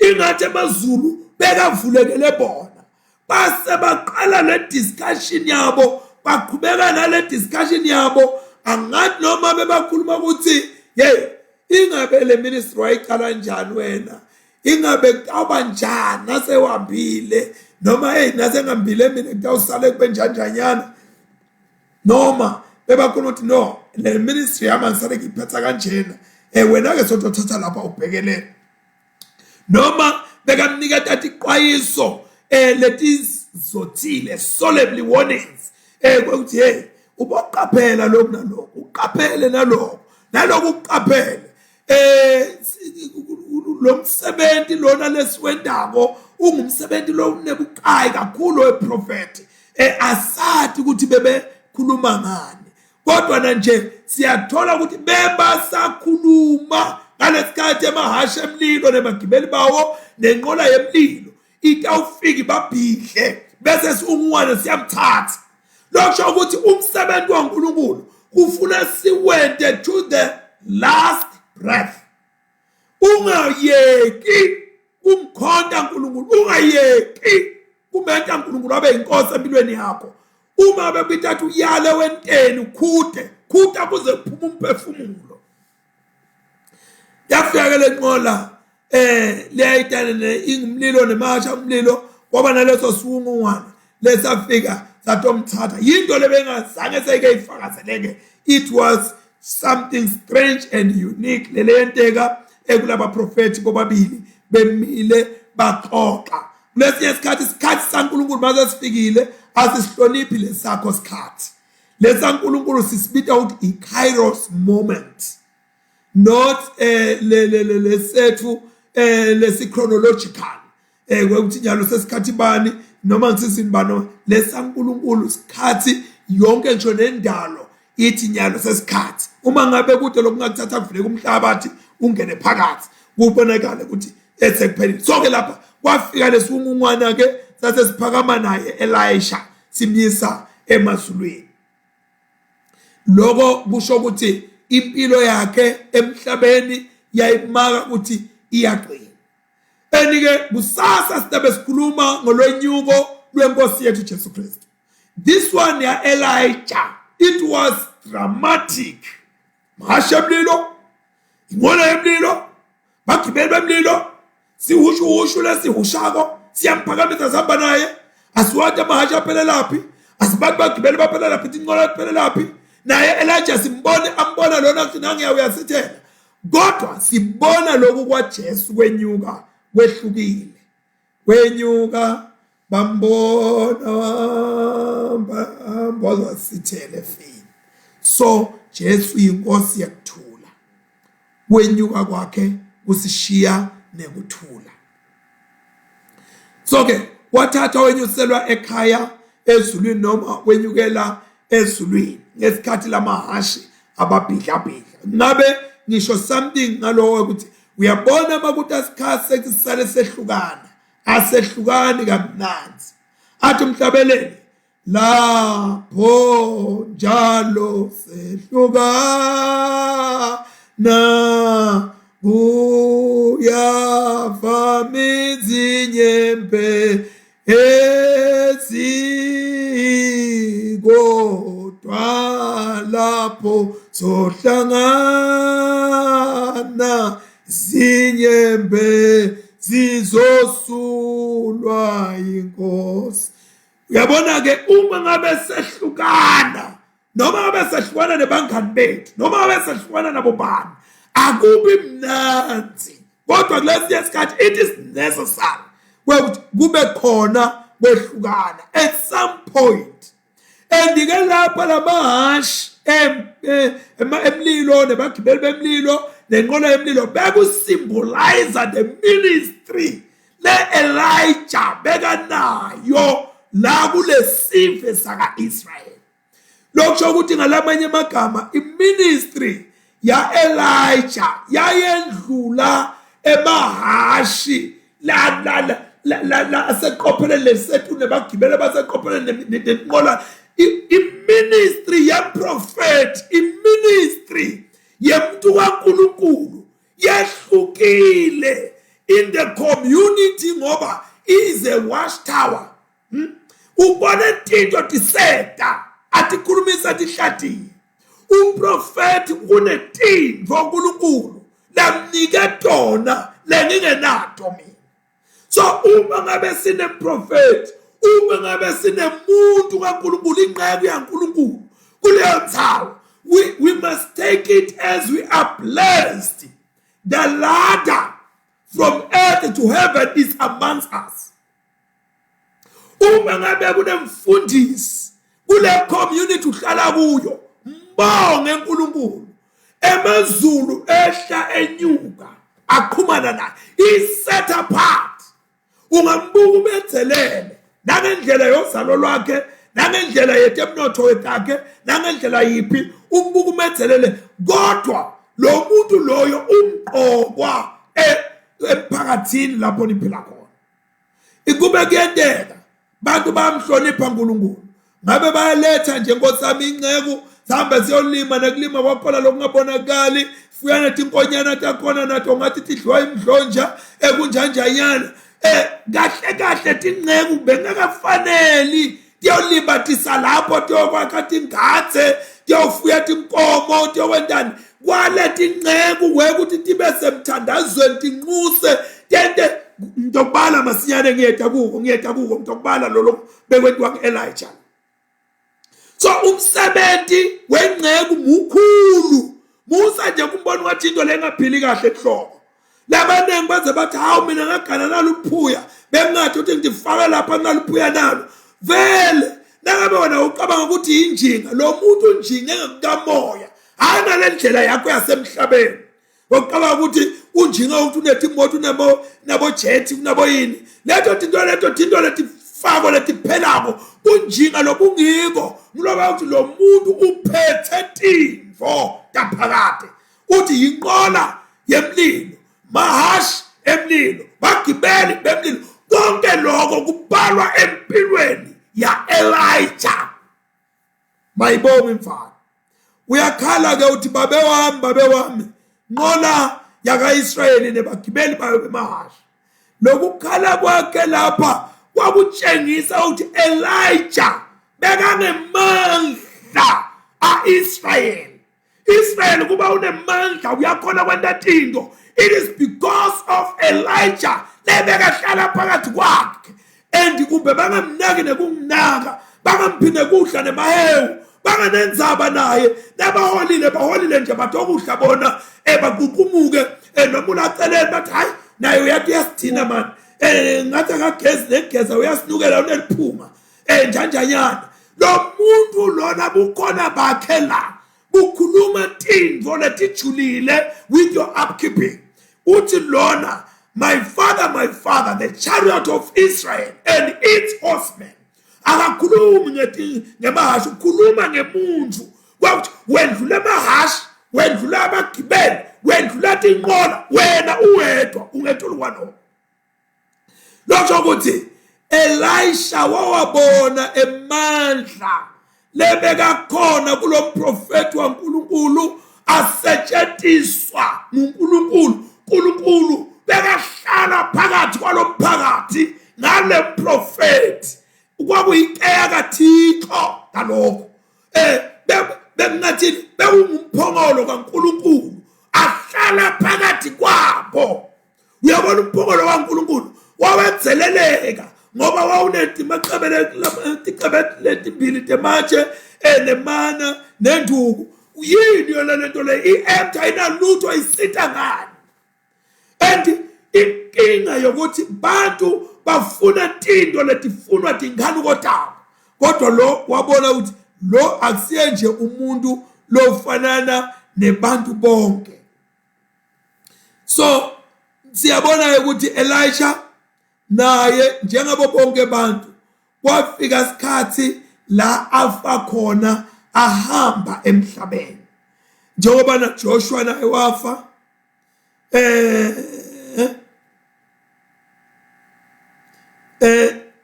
S1: ingathi amazulu bekavulekele bona. Base baqala le discussion yabo, baqhubeka nale discussion yabo. Angathi noma bebakhuluma ukuthi hey, ingabe le ministry wayiqala njani wena, ingabe kutawuba njani nasewuhambile, noma hey nasengihambile mina kutawusale kube njanjanyana, noma bebakhuluma ukuthi no, le ministry yami angisale ngiyiphetha kanjena, wena ke sotothatha lapha ubhekelele, noma bekamniketa tiqwayiso letizothile, solemnly warnings, ukuthi hey, uboqaphela lokhu nalokhu, uqaphele nalokho nalokhu, uqaphele lo msebenzi lona lesiwendako ungumsebenzi lo unebuqayi kakhulu weprofeti. Asathi ukuthi bebekhuluma ngani, kodwa na nje siyathola ukuthi bebasakhuluma ngalesikhathi emahhashi emlilo nemagibeli bawo nenqola yemlilo itawufika ibabhidle bese siungwane siyamthatha. Lokusho ukuthi umsebenzi waNkulunkulu kufuna siwente to the last breath. Ungayeki kumkhonta uNkulunkulu, ungayeki kumenta uNkulunkulu abe inkosi empilweni yakho. Uma bebithatha uyale wenteni, ukhude khuda kuze kuphume umphefumulo. Yafika ke lenqola leyayitane ingumlilo nemasha umlilo, kwaba naleso siwungungwana lesafika satomthatha. Yinto lebengazange seyike ifakazeleke. It was something strange and unique leleyenteka ekulaba profethi bobabili bemile baxoxa. Kulesinye isikhathi, isikhathi saNkulunkulu mase sifikile asisihloniphi lesakho sikhathi. LesaNkulunkulu sisibita ukuthi i-Kairos moment, not le le le lesethu lesi chronological, ukuthi njalo sesikhathi bani noma ngisizini bani. LesaNkulunkulu sikhathi yonke, ngisho nendalo ithi nyalo sesikhathi. Uma ngabe kude lokungakuthatha kuvuleka umhlabathi ungene phakathi kubonakale ukuthi esekuphelile. So ke lapha kwafika lesiwungungwana ke sase siphakama naye Elisha simyisa emazulwini. Lokho kusho ukuthi impilo yakhe emhlabeni yayimaka ukuthi iyagcina. Enike kusasa sidabe sikhuluma ngolwenyuko lwenkosi yethu Jesu Kristu. This one ya Elijah, it was dramatic. Mahashe emlilo, inqola yemlilo, bagibeli bemlilo, sihushuhushu lesihushako siyamphakamisa sihamba naye. Asiwathi amahashe aphelelaphi, asibantu bagibeli baphelelaphi, tinqola tiphelelaphi. Naye Elijah simbone ambona lona kuthi nangiya uyasithela, kodwa sibona lokhu kwaJesu kwenyuka kwehlukile. Kwenyuka bambona hamba sithele efini. So Jesu inkosi yakuthula. Kwenyuka kwakhe kusishiya nekuthula. So ke wathatha wenyuselwa ekhaya ezulwini noma wenyukela ezulwini ngesikhathi lamahhashi ababhidlabhidla. Ngabe ngisho something ngalowo ukuthi uyabona makuthi asikhathi sekusale sehlukana asehlukani kamnandi. Athi umhlabeleli lapho njalo sehlukana kuyafama izinyembe ezikodwa lapho sohlangana zinyembe zizosulwa inkosi. Uyabona ke uma ngabe sehlukana noma ngabe sehlukana nebangani bethu noma ngabe sehlukana nabo bani akubi mnanzi kodwa kulesiye sikhathi it is necessary ukuthi kube khona kwehlukana at some point. And ke lapha lamahhashi emlilo nebagibeli bemlilo nenqola yemlilo bekusymbolize the ministry le-Elijah bekanayo la kulesive saka-Israyeli. Lokusho ukuthi ngalamanye amagama iministry ya-Elijah yayendlula emahashi la la la la la aseqopheleni lesethu nebagibele baseqopheleni nenqola. Iministry yemprofethi, iministry yemuntu kaNkulunkulu yehlukile in the community ngoba is a watchtower. Ubona tinto tiseta atikhulumisa tihlatiye. Umprofethi unetinto uNkulunkulu lamnike tona lengingenato mina. So uma ngabe sinemprofethi, uma ngabe sinemuntu kaNkulunkulu, inqeku yaNkulunkulu kuleyo ndzawo, we must take it as we are blessed. The ladder from earth to heaven is amongst us. Uma ngabe kunemfundisi kule community uhlala kuyo, mbonge uNkulunkulu. Emazulu ehla enyuka aqhumana naye, is set apart. Ungambuka ubethelele nangendlela yozalo lwakhe, nangendlela yetemnotho wetakhe, nangendlela yiphi, umbuka umethelele, kodwa lo muntu loyo umqokwa emphakathini lapho niphila khona. Ikube kuyenteka bantu bayamhlonipha uNkulunkulu, ngabe bayaletha nje nkosi yami inceku sihambe siyolima nekulima kwakhona lokungabonakali, fuyana tinkonyana takhona nato ngathi tidliwa imdlonja ekunjanjanyana. Kahle kahle tinceku bengakafaneli tiyolibatisa lapho, tiyokwakha tingadze, tiyofuya tinkomo, tiyokwentani. Kwale tinceku wekuthi tibe semthandazweni tinxuse tente. Ngitokubala masinyane, ngiyeta kuko, ngiyeta kuko, ngitokubala lolo bekwentiwa ku-Elijah. So umsebenzi wenceku mukhulu. Musa nje kumbona wathi into lengaphili kahle enhloko. Labaningi baze bathi hawu mina ngagana naluphuya, bengingathi ukuthi ngifake lapha naluphuya nalo. Vele nangabe wena ucabanga ukuthi injinga, lo muntu unjinge ngokukamoya, hayi ngale ndlela yakho yasemhlabeni. Ngokucabanga ukuthi unjinga ukuthi unetimoto, unabo nabo jet, unabo yini. Leto tinto leto tinto letifako letiphelako kunjinga lobungiko. Ngiloba ukuthi lo muntu uphethe tintfo taphakade. Uthi yinqola yemlilo, mahashi emlilo, bagibeli bemlilo. Konke lokho kubalwa empilweni ya-Elijah. Mayibonge imfana. Uyakhala ke uthi babe wami, babe wami, nqola yakaIsrayeli nebagibeli bayo bemahashi. Lokukhala kwakhe lapha kwakutshengisa ukuthi Elijah bekangemandla aIsrayeli. Israel kuba unemandla uyakhona kwenta tinto. It is because of Elijah lebekahlala phakathi kwakhe. And kumbe bangamnaki nekunginaka, bangamphi nekudla nemahewu, banganenzaba naye, nabaholile baholile nje batokudla bona, baququmuke, noma ulaceleni bathi hayi naye uyathi uyasidina man, ngathi akagezi negeza uyasinukela uneliphunga, njanjanyana. Lo muntu lona bukhona bakhe la. Bukhuluma tintfo letijulile with your upkeeping. Uthi lona, my father, my father, the chariot of Israel and its horsemen. Akakhulumi ngemahhashi, ukhuluma ngemuntfu. Kwakuthi wendlula emahhashi, wendlula abagibeli, wendlula tinqola, wena uwedwa ungetulu kwaloko. Lokho ukuthi Elisha wawabona emandla lebekakhona kulomprofeti waNkulunkulu asetshentiswa nguNkulunkulu. uNkulunkulu bekahlala phakathi kwalomphakathi ngale mprofeti, kwakuyikeya kaThixo ngalokho. Eh bekungathi bekungumphongolo kaNkulunkulu ahlala phakathi kwabo. Uyabona umphongolo kaNkulunkulu wawedzeleleka ngoba wawunetimacebele letimbili tematshe nemana nenduku. Yini yona lento le? I-empty, ayinalutho, isitha ngani? And inkinga yokuthi bantu bafuna tinto letifunwa tinkanuko tabo, kodwa lo wabona ukuthi lo akusiye nje umuntu lofanana nebantu bonke. So siyabona ukuthi Elisha naye njengabo bonke abantu kwafika isikhathi la afa khona ahamba emhlabeni, njengoba na Joshua naye wafa.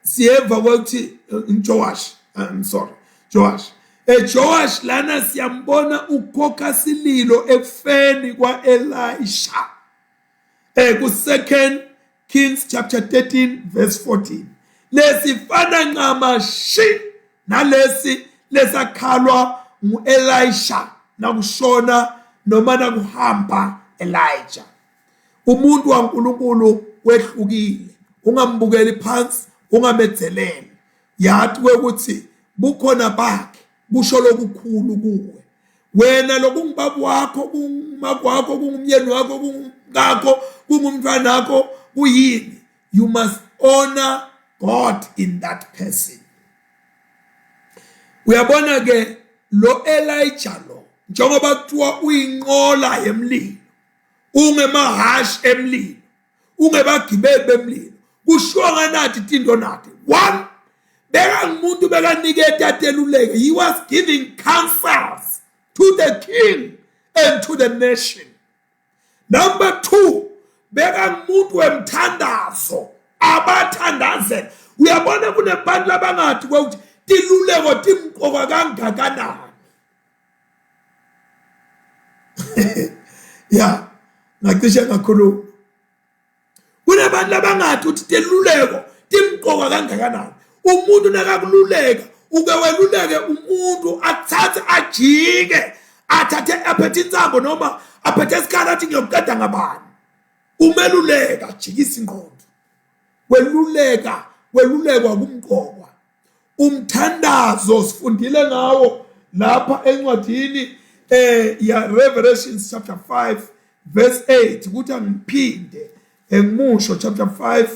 S1: Siyeva ukuthi Joash, I'm sorry, Joash, Joash lana siyambona ukhokha sililo ekufeni kwaElisha, ku 2 Kings chapter 13 verse 14. Lesifana ncamashi nalesi lesakhalwa nguElisha nakushona noma nakuhamba Elijah. Umuntu waNkulunkulu wehlukile, ungambukeli phansi, ungamedzeleli. Yathi ukuthi bukhona bakhe kusho lokukhulu kuwe. Wena lokungubaba wakho, kungumama wakho, kungumyeni wakho, kungumkakho, kungumntwana wakho, kuyini? You must honor God in that person. Uyabona ke lo Elijah lo, njengoba kuthiwa uyinqola yemlilo, ungemahashi emlilo, ungebagibeli bemlilo, kushiwo nganathi tinto nathi. One, bekangumuntu bekaniketa ateluleke. He was giving counsels to the king and to the nation. Number 2, bekangumuntu wemthandazo, abathandazela. Uyabona kunebantu labangathi ukuthi tiluleko timqoka kangakanani. Ya, ngacishe ngakhuluma. Kunabantu labangathi ukuthi teluleko timqoka kangakanani. Umuntu nakakululeka uke weluleke umuntu athathe ajike, athathe aphethe insambo noma aphethe isikhala athi ngiyokuqeda ngabani. Umeluleka ajikisa ingqondo. Weluleka, welulekwa kumqokwa. Umthandazo sifundile ngawo lapha encwadini ya Revelations chapter 5 verse 8, ukuthi angiphinde engimusho chapter 5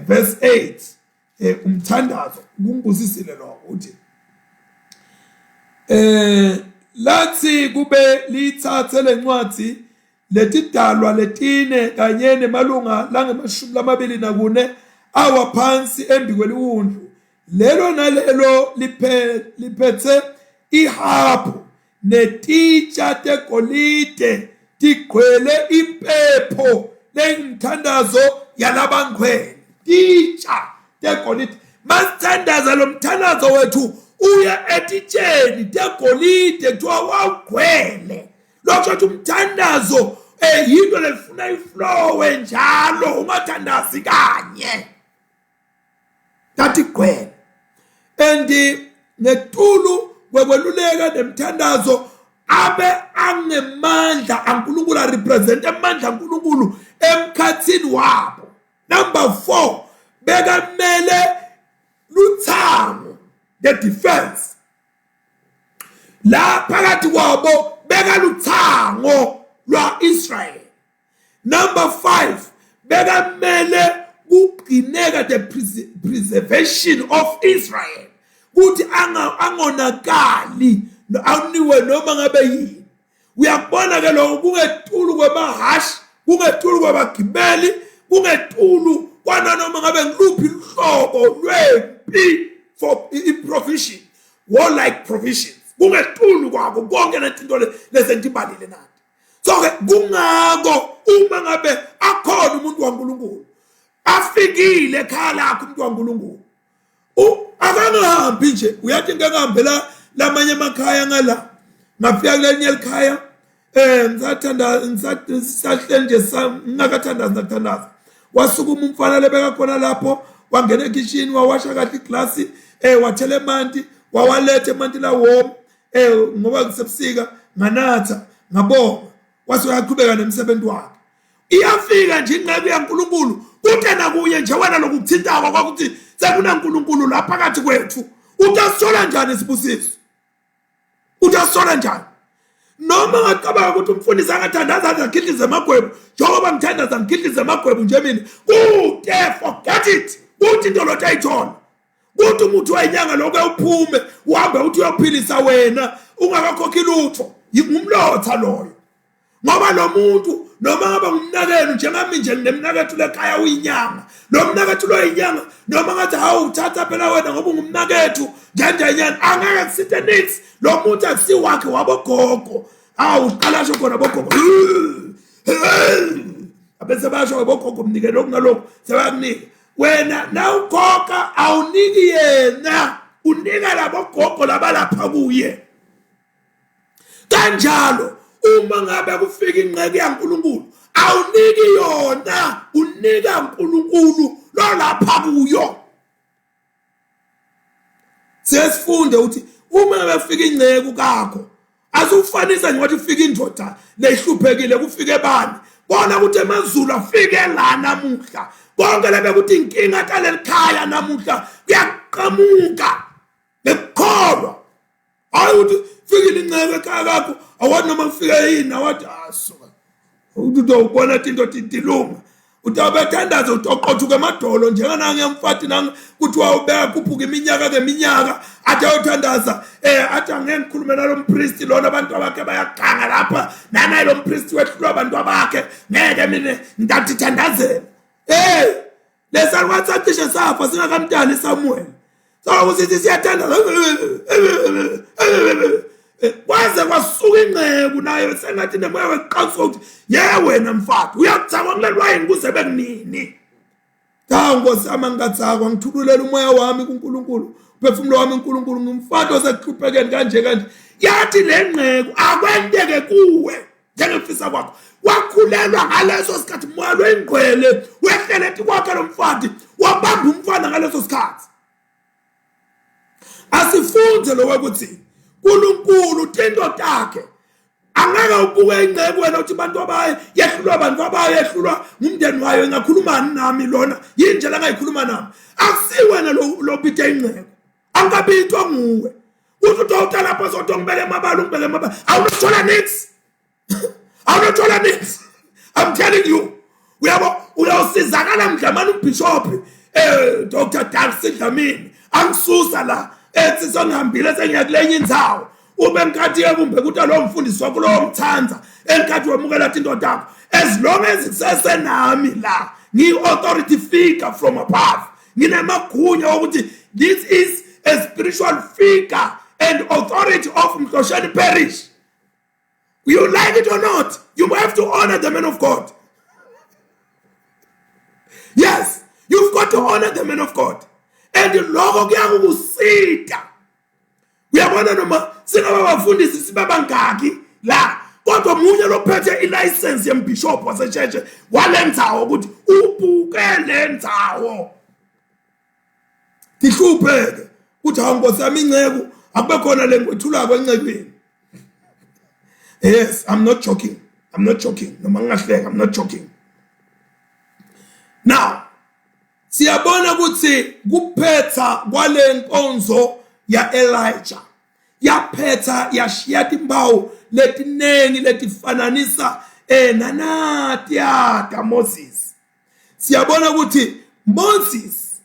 S1: verse 8. Umthandazo kungibusisile lokho, uthi lathi kube lithathe lencwadi letidalwa letine kanye nemalunga langemashumi lamabili nakune awa phansi embi kweliwundlu, lelo nalelo liphethe ihabhu netitsha tegolide tigcwele impepho lengumthandazo yalabangcwele. Titsha tegolide, masithandaza lo mthandazo wethu uya etitsheni tegolide, kuthiwa wawugcwele. Lokho ukuthi umthandazo yinto lefuna iflowe njalo, ungathandazi kanye kathi gcwele. And ngetulu kwekweluleka nemthandazo abe angemandla aNkulunkulu, arepresent amandla aNkulunkulu emkhathini wabo. Number 4, bekamele luthango, the defense la phakathi kwabo, bekaluthango lwa-Israel. Number 5, bekamele kugcineka the preservation of Israel, kuthi angonakali. awuniwe noma ngabe yini. Uyakubona ke lokho kungetulu kwemahhashi, kungetulu kwabagibeli, kungetulu kwananoma ngabe ngiluphi luhlobo lwempi for i-provision, warlike provisions. Kungetulu kwako konke letinto lesengibalile nati. So ke kungako uma ngabe akhona umuntu waNkulunkulu afikile ekhaya lakho umuntu waNkulunkulu akangahambi nje uyathi ngeke ngihambela lamanye emakhaya ngala ngafika kulelinye likhaya eh ngisathanda ngisahleli nje ngingakathandazi nakuthandaza wasukuma umfana lebeka khona lapho wangena ekhishini wawasha kahle iglasi eh wathela emanti wawaletha emanti la warm eh ngoba kusebusika nganatha ngabonga wase uyaqhubeka nemsebenzi wakhe iyafika nje inceku yaNkulunkulu kude nakuye nje wena lokukuthintako kwakuthi sekunaNkulunkulu la phakathi kwethu utasithola njani isibusiso utasithola njani noma ngacabanga ukuthi umfundisi angathandaza aze akhihlize amagwebu njengoba ngithandaza ngikhihlize amagwebu nje mina kude forget it kuthi into lothi ayithola kuthi umuthi wayinyanga lokho uphume uhambe uthi uyophilisa wena ungakakhokhi lutho ngumlotha loyo ngoba lo muntu noma ngaba ngumnakenu njengami nje nginemnakethu lekhaya uyinyanga lo mnakethu lo yinyanga noma ngathi hawu uthatha phela wena ngoba ungumnakethu njenjenyana angeke kusithe nix lo muntu akusiwakhe wabogogo hawu uqala asho khona bogogo abese basho bogogo mnike lokhu nalokhu sebakunika wena nawukhokha awuniki yena unika labogogo labalapha kuye kanjalo uma ngabe kufika ingxeke yaNkuluNkulu awuniki yona unika uNkulunkulu lolapha kuyo sesifunde ukuthi uma ngabe kufika ingceku kakho asufanisa nje wathi kufika indoda lehluphekile kufike bani bona ukuthi emazulu afike la namuhla konke lebe ukuthi inkinga talelikhaya namuhla kuyaqhamuka ngekukholwa hayi ukuthi fikile inceke ekhaya kakho awathi noma kufike yini awathi asuka ah, uthi utawubona tinto tilunga utawubethandaza utoqothuka emadolo njenganange mfati nang kuthiwa ubeka khuphuka iminyaka ngeminyaka athi ayothandaza eh athi angeke ngikhulume nalo mpristi lona abantu abakhe bayaganga lapha nanaye lo mpristi wehlulwa abantu abakhe ngeke mina ngidathi thandazela hey lesalukwazi sacishe safa singakamntani Samuel sakusithi siyathandaza kwaze kwasuka inceku nayo sengathi nemoya weqansa ukuthi ye wena mfati uyakuthakwa kuleli wayini kuze bekunini cha nkosi yami angikathakwa ngithululela umoya wami kuNkulunkulu uphefumulo wami uNkulunkulu ngumfati osekuhluphekeni kanje kanje yathi le nceku akwenteke kuwe njengekufisa kwakho wakhulelwa ngaleso sikhathi moya lwengcwele wehlele etikwakhe lo mfati wabamba umfana ngaleso sikhathi asifunde lokho ukuthi uNkulunkulu tinto takhe angeke ubuke ingceku wena uthi abantu abaye yehlulwa abantu abaye yehlulwa ngumndeni wayo ingakhulumani nami lona yini nje langayikhuluma nami akusiwena lo bite ingceku angikabitwa nguwe uthi udokotela lapha sothi ngibeke emabala ungibeke emabala awunokuthola nix awunokuthola nix i'm telling you uyabo uyawusizakala mdlamane ubishop eh Dr Darcy Dlamini angisusa la ethi sengihambile sengiya kulenye indzawo ube nkathi yekumbe kuthi lowo mfundisi wakho lowo mthanza enkathi wemukela into takho as long as kusesenami la ngiyi-authority figure from above nginamagunya okuthi this is a spiritual figure and authority of Mhlosheni parish you like it or not you have to honor the man of God yes you've got to honor the man of God and lokho kuyakukusita uyabona noma singaba bafundisi sibe bangaki la kodwa munye lophethe ilicense yembishop wasesheshe wale ndzawo ukuthi ubuke le ndzawo tihlupheke kuthi hawu nkosi yami inceku akube khona le ngikwethulako encekwini yes i'm not joking i'm not joking noma ngingahleka i'm not joking now Siyabona ukuthi kuphetha kwale nkonzo ya-Elijah yaphetha yashiya timpawu letinengi letifananisa eh nanatiya kaMoses. Siyabona ukuthi Moses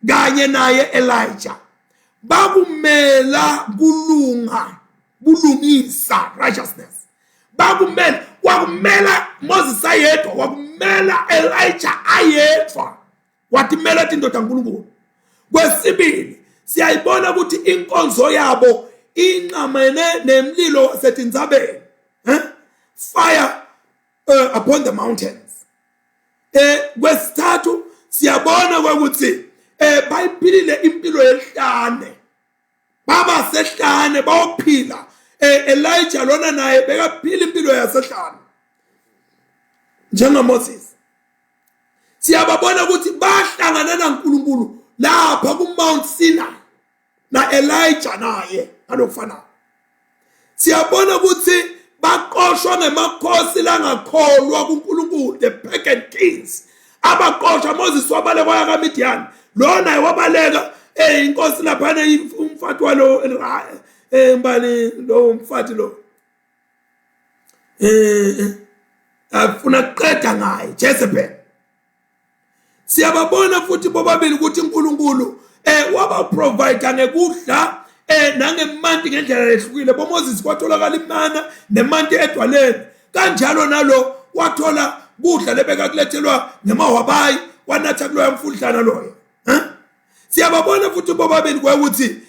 S1: kanye naye Elijah bakumela kulunga. Bulungisa, righteousness. Bakumele, kwakumela Moses ayedwa, kwakumela Elijah ayedwa. Watimela indoda kaNkulunkulu. Kwesibili, siyayibona ukuthi inkonzo yabo inqamene nemlilo wasetintsabeni. Eh? Fire upon the mountains. Kwesithathu siyabona ukuthi bayiphilile impilo yehlane. Baba sehlane bayophila. Elijah lona naye bekaphila impilo yasehlane. NjengaMoses. Siyababona ukuthi bahlangana naNkulunkulu lapha ku Mount Sinai na Elijah naye ngalokufanayo. Siyabona ukuthi baqoshwa ngemakhosi langakholwa kuNkulunkulu, the pagan kings. Abaqoshwa Moses wabaleka waya kaMidian, lo naye wabaleka inkosi laphana umfati walo mbani lo mfati lo afuna kuqeda ngaye Jezebel. Siyababona futhi bobabili ukuthi uNkulunkulu waba provide ngekudla nangemanti ngendlela lehlukile. BoMoses kwatholakala imana nemanti edwaleni, kanjalo nalo wathola kudla lebeka kulethelwa ngemawabayi wanatha kuloya mfudlana loyo. Siyababona futhi bobabili kwekuthi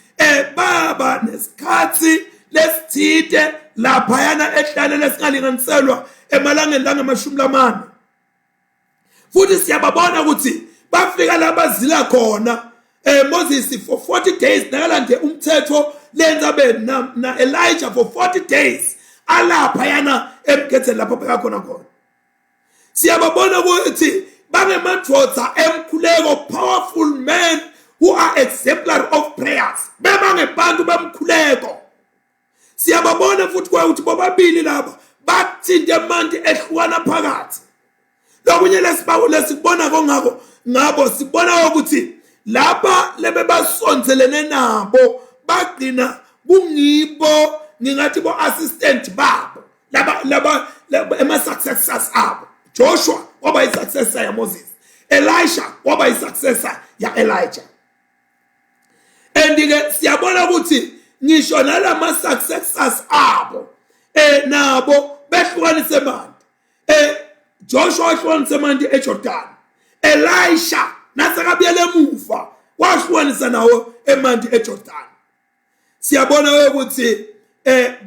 S1: baba nesikhathi lesithite laphayana ehlale lesingalinganiselwa emalangeni langamashumi lamane. Futhi siyababona ukuthi bafika la bazila khona Moses for 40 days nakalande umthetho lenza be na Elijah for 40 days alapha yana emgetheni lapho beka khona khona. Siyababona ukuthi bangemadvodza emkhuleko, powerful men who are exemplary of prayers. Bebangebantu bemkhuleko. Siyababona futhi kwa ukuthi bobabili laba bathinte amanti ehlukana phakathi. Lokunye lesikubona kongako ngabo, sibona ukuthi laba lebebasondelene nabo bagcina kungibo, ngingathi bo assistant babo laba ema successors abo. Joshua waba yi-successor ya Moses, Elisha waba yi-successor ya Elijah. And ke siyabona ukuthi ngisho nalama successors abo nabo behlukanise amanti. Joshua wahlukanisa amanti eJordan, Elisha nasekabuyele emuva wahlukanisa nawo emanti eJordan. Siyabona ukuthi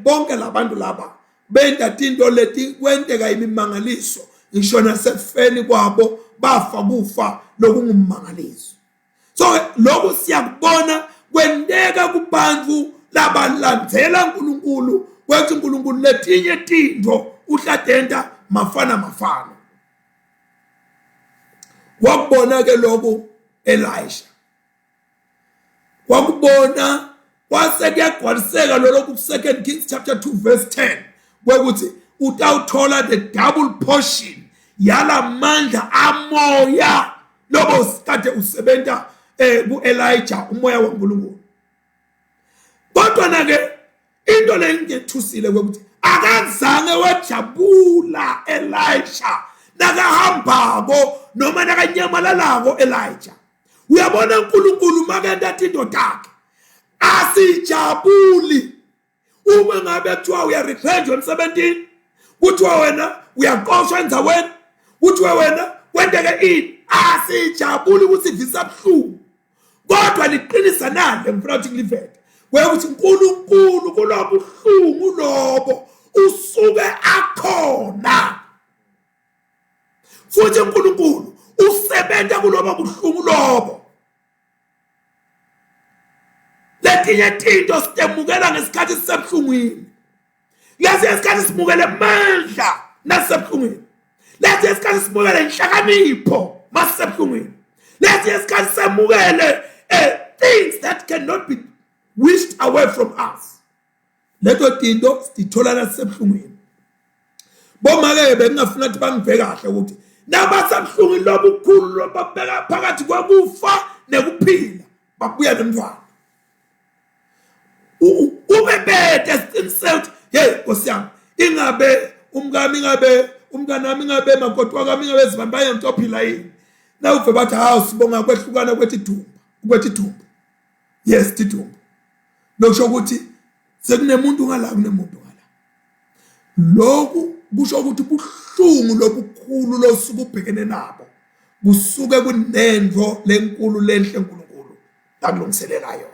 S1: bonke labantu laba benta tinto leti kwenteka imimangaliso ngisho nasefeni kwabo bafa kufa lokungummangaliso. So lokhu siyakubona kwenteka kubantu labalandzela uNkulunkulu, kwethi uNkulunkulu letinye tinto uhladenta mafana mafana. Wakubona ke lokhu Elisha, wakubona kwase kuyagcwaliseka lokhu ku 2 Kings chapter 2 verse 10 kwekuthi utawuthola the double portion yalamandla amoya lobo kade usebenta kuElijah, umoya waNkulunkulu. Kodwa na ke into lengethusile ukuthi akazange wajabula Elisha nakahambako noma nakanyamalalako Elijah. Uyabona uNkulunkulu makenta tinto takhe asijabuli. Uma ngabe kuthiwa uyaretrenchwa emsebenzini, kuthiwa wena uyaqoshwa endzaweni, kuthiwa wena kwenteke ini, asijabuli ukuthi visa buhlungu. Kodwa liqinisa nale ngifuna ukuthi ngilivete ukuthi uNkulunkulu kulobuhlungu lobo usuke akhona, futhi uNkulunkulu usebenza kulobo buhlungu lobo. Letinye tinto sitemukela ngesikhathi sisebuhlungwini, lesinye isikhathi simukele amandla nasisebuhlungwini, lesinye isikhathi simukele inhlakanipho masisebuhlungwini, lesinye isikhathi semukele things that cannot be wished away from us. Leto tinto sithola nasisebuhlungwini. Bomake bengingafuna ukuthi bangive kahle ukuthi nabasebuhlungwini lobukhulu lobabeka phakathi kwekufa nekuphila babuya nomntwana. Ube bede siqiniseke ukuthi hey Nkosi yami, ingabe umkami, ingabe umntanami, ingabe makoti wakami, ingabe zibani bayantophila yini? Nawuve bathi hawu sibonga kwehlukana kwethidumba, kwethidumba. Yes, tidumba. Lokusho ukuthi Sekunemuntu ngala, kunemuntu ngala. Lokhu kusho ukuthi buhlungu lobukhulu losuke ubhekene nabo kusuke kunento lenkulu lenhle uNkulunkulu akulungiselela yona.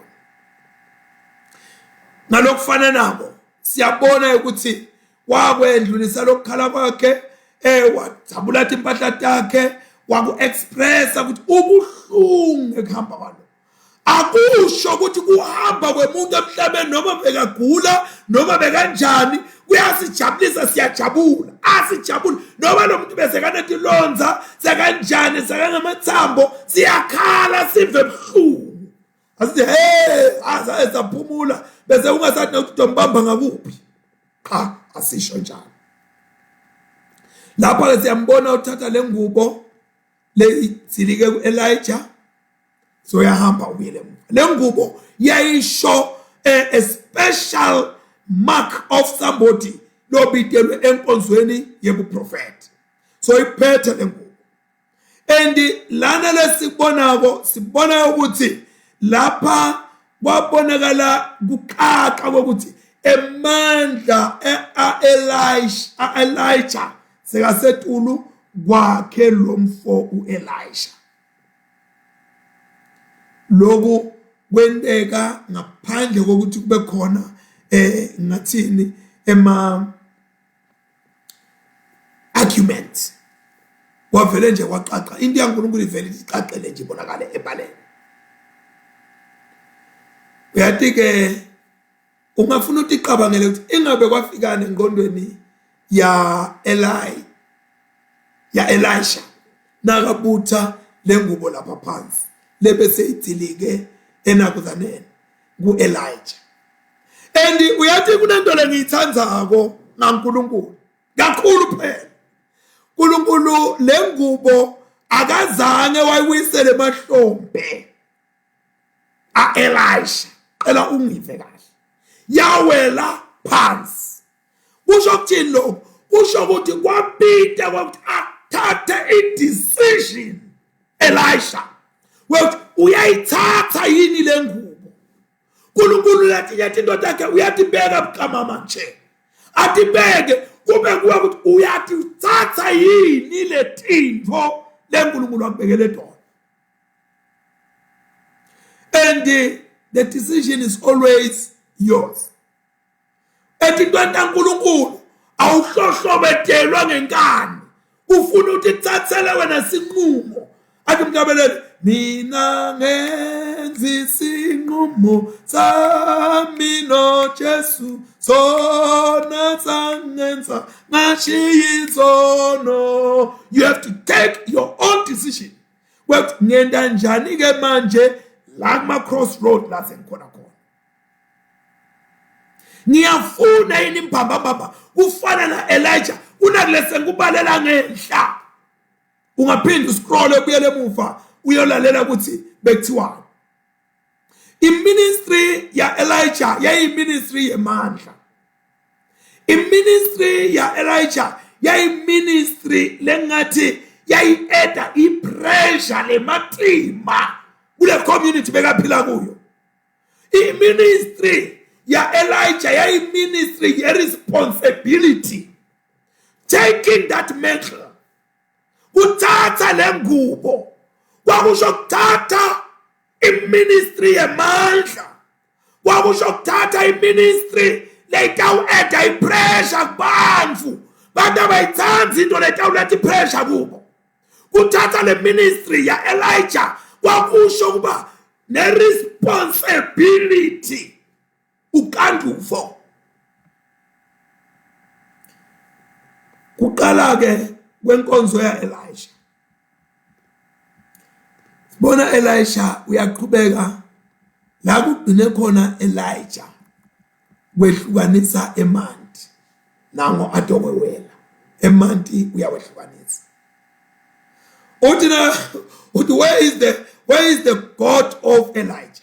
S1: Ngalokufana nabo siyabona ukuthi wakwendlulisa lokukhala kwakhe, wajabula timpahla takhe, waku-expressa ukuthi ubuhlungu ekuhamba kwalo. Akusho ukuthi kuhamba kwemuntu emhlabeni noma bekagula noma bekanjani kuyasijabulisa, siyajabula, asijabule noma lo muntu bese kanetilonza sekanjani sekangamathambo, siyakhala sive buhlungu, asithi hey, asaye saphumula, bese ungasathi nokuthi utombamba ngakuphi. Cha, asisho njalo. Lapha ke siyambona uthatha le ngubo leyidilike ku-Elijah, so uyahamba ubuyele emuva. Le ngubo yayisho a special mark of somebody lobitelwe enkonzweni yebuprofeti. So iphethe le ngubo. And lana lesibonako, sibona ukuthi lapha kwabonakala kuqaqa kokuthi emandla a-Elisha, Elijah sekasetulu kwakhe lo mfo uElisha. Lokhu kwenteka ngaphandle kokuthi kube khona ngathini ema arguments. Kwavele nje kwacaca into yaNkulunkulu, ivele icacele nje, ibonakale ebaleni. Uyathi ke ungafuna ukuthi icabangele ukuthi ingabe kwafikana engqondweni ya Eli ya Elisha nakabutha lengubo lapha phansi lebese idilike enakuzaneni kuElijah. And uyathi kunento lengiyithandzako ngaNkulunkulu kakhulu phela. uNkulunkulu lengubo akazange wayiwisele emahlombe aElisha. Cela ungive kahle, yawela phansi. Kusho ukuthini lokho? Kusho ukuthi kwabita kwakuthi athathe i-decision Elisha ukuthi uyayithatha yini le ngubo. uNkulunkulu letinye into takhe uyatibeka buqamama nje, atibeke kube kuwe ukuthi uyatithatha yini letinto leNkulunkulu akubekele tona. And the decision is always yours. Etintweni taNkulunkulu awuhlohlobedelwa ngenkani, ufuna ukuthi kuthathele wena sinqumo. Athi mhlabeleli, mina ngenza isinqumo sami noJesu, sona sangenza ngashiya izono. You have to take your own decision. Ukuthi ngenta njani ke manje la kuma crossroad la sengikhona khona. Ngiyafuna yini mbambambamba kufana na Elijah kunakulese ngikubalela ngenhla. Ungaphinde uscroll ubuyele emuva uyolalela ukuthi bekuthiwani. Iministry ya Elijah yayiministry yemandla. Iministry ya Elijah yayiministry lengathi yayi-eda ipressure lematima kule community bekaphila kuyo. Iministry ya Elijah yayiministry ye-responsibility, taking that mantle, kuthatha le ngubo kwakusho kuthatha iministry yemandla, kwakusho kuthatha iministry leyitawu-eda ipressure kubantu. Bantu abayithandi into letawuletha ipressure kubo. Kuthatha le ministry ya Elijah kwakusho ukuba ne-responsibility, ukanduvo. Kuqala ke kwenkonzo ya Elisha, sibona Elisha uyaqhubeka la kugcine khona Elijah kwehlukanisa emanti, nango adokwewela emanti uyawehlukanisa. Uthi na uthi where is the God of Elijah?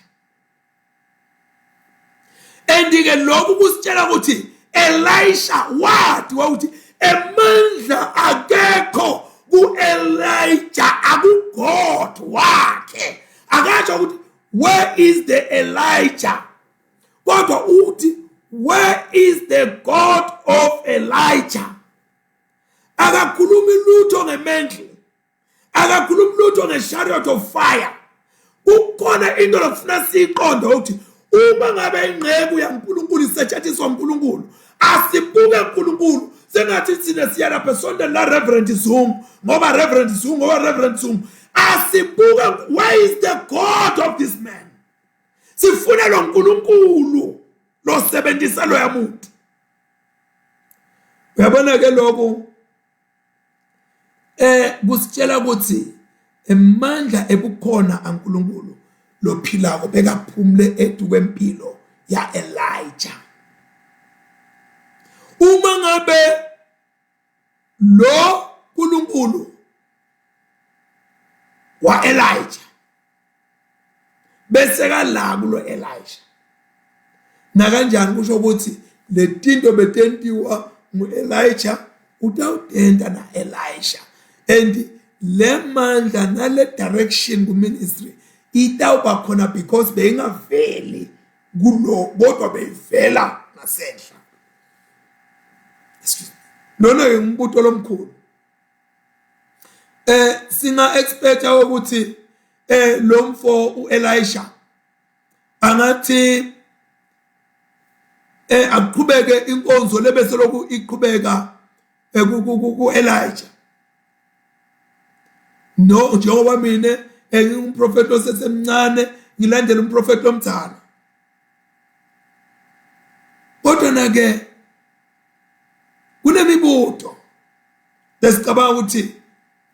S1: And ke lokhu kusitshela ukuthi Elisha wathi wawuthi emandla akekho kuElijah, akuGod wakhe. Akasho ukuthi where is the Elijah, kodwa uthi Where is the God of Elijah? Akakhulumi lutho ngemendle, akakhulumi lutho nge-chariot of fire. Kukhona into lokufuna siyiqonde ukuthi uma ngabe ingqeku yaNkulunkulu isetshentshiswa uNkulunkulu, asibuke uNkulunkulu sengathi thina siya lapha esontweni la Reverend Zungu, ngoba Reverend Zungu, ngoba Reverend Zungu. Asibuke, where is the God of this man? Sifuna lo nkulunkulu losebenzisa loya muntu. Uyabona ke lokho kusitshela ukuthi emandla ebukhona aNkulunkulu lophilako bekaphumule edu kwempilo ya Elijah. Uma ngabe lo nkulunkulu wa Elijah bese kala kulo Elisha, nakanjani kusho ukuthi letinto betentiwa nguElijah utawutenta naElisha, and le mandla nale direction ku ministry itawuba khona because beyingaveli kulo kodwa beyivela ngasenhla. Lona ngumbuto lomkhulu. Singa expect ukuthi lo mfo uElisha angathi aqhubeke inkonzo lebese lokhu iqhubeka ku Elijah. No, njengoba mina engingumprofeti osesemncane ngilandela umprofeti omdala, kodwa na ke kunemibuto lesicabanga ukuthi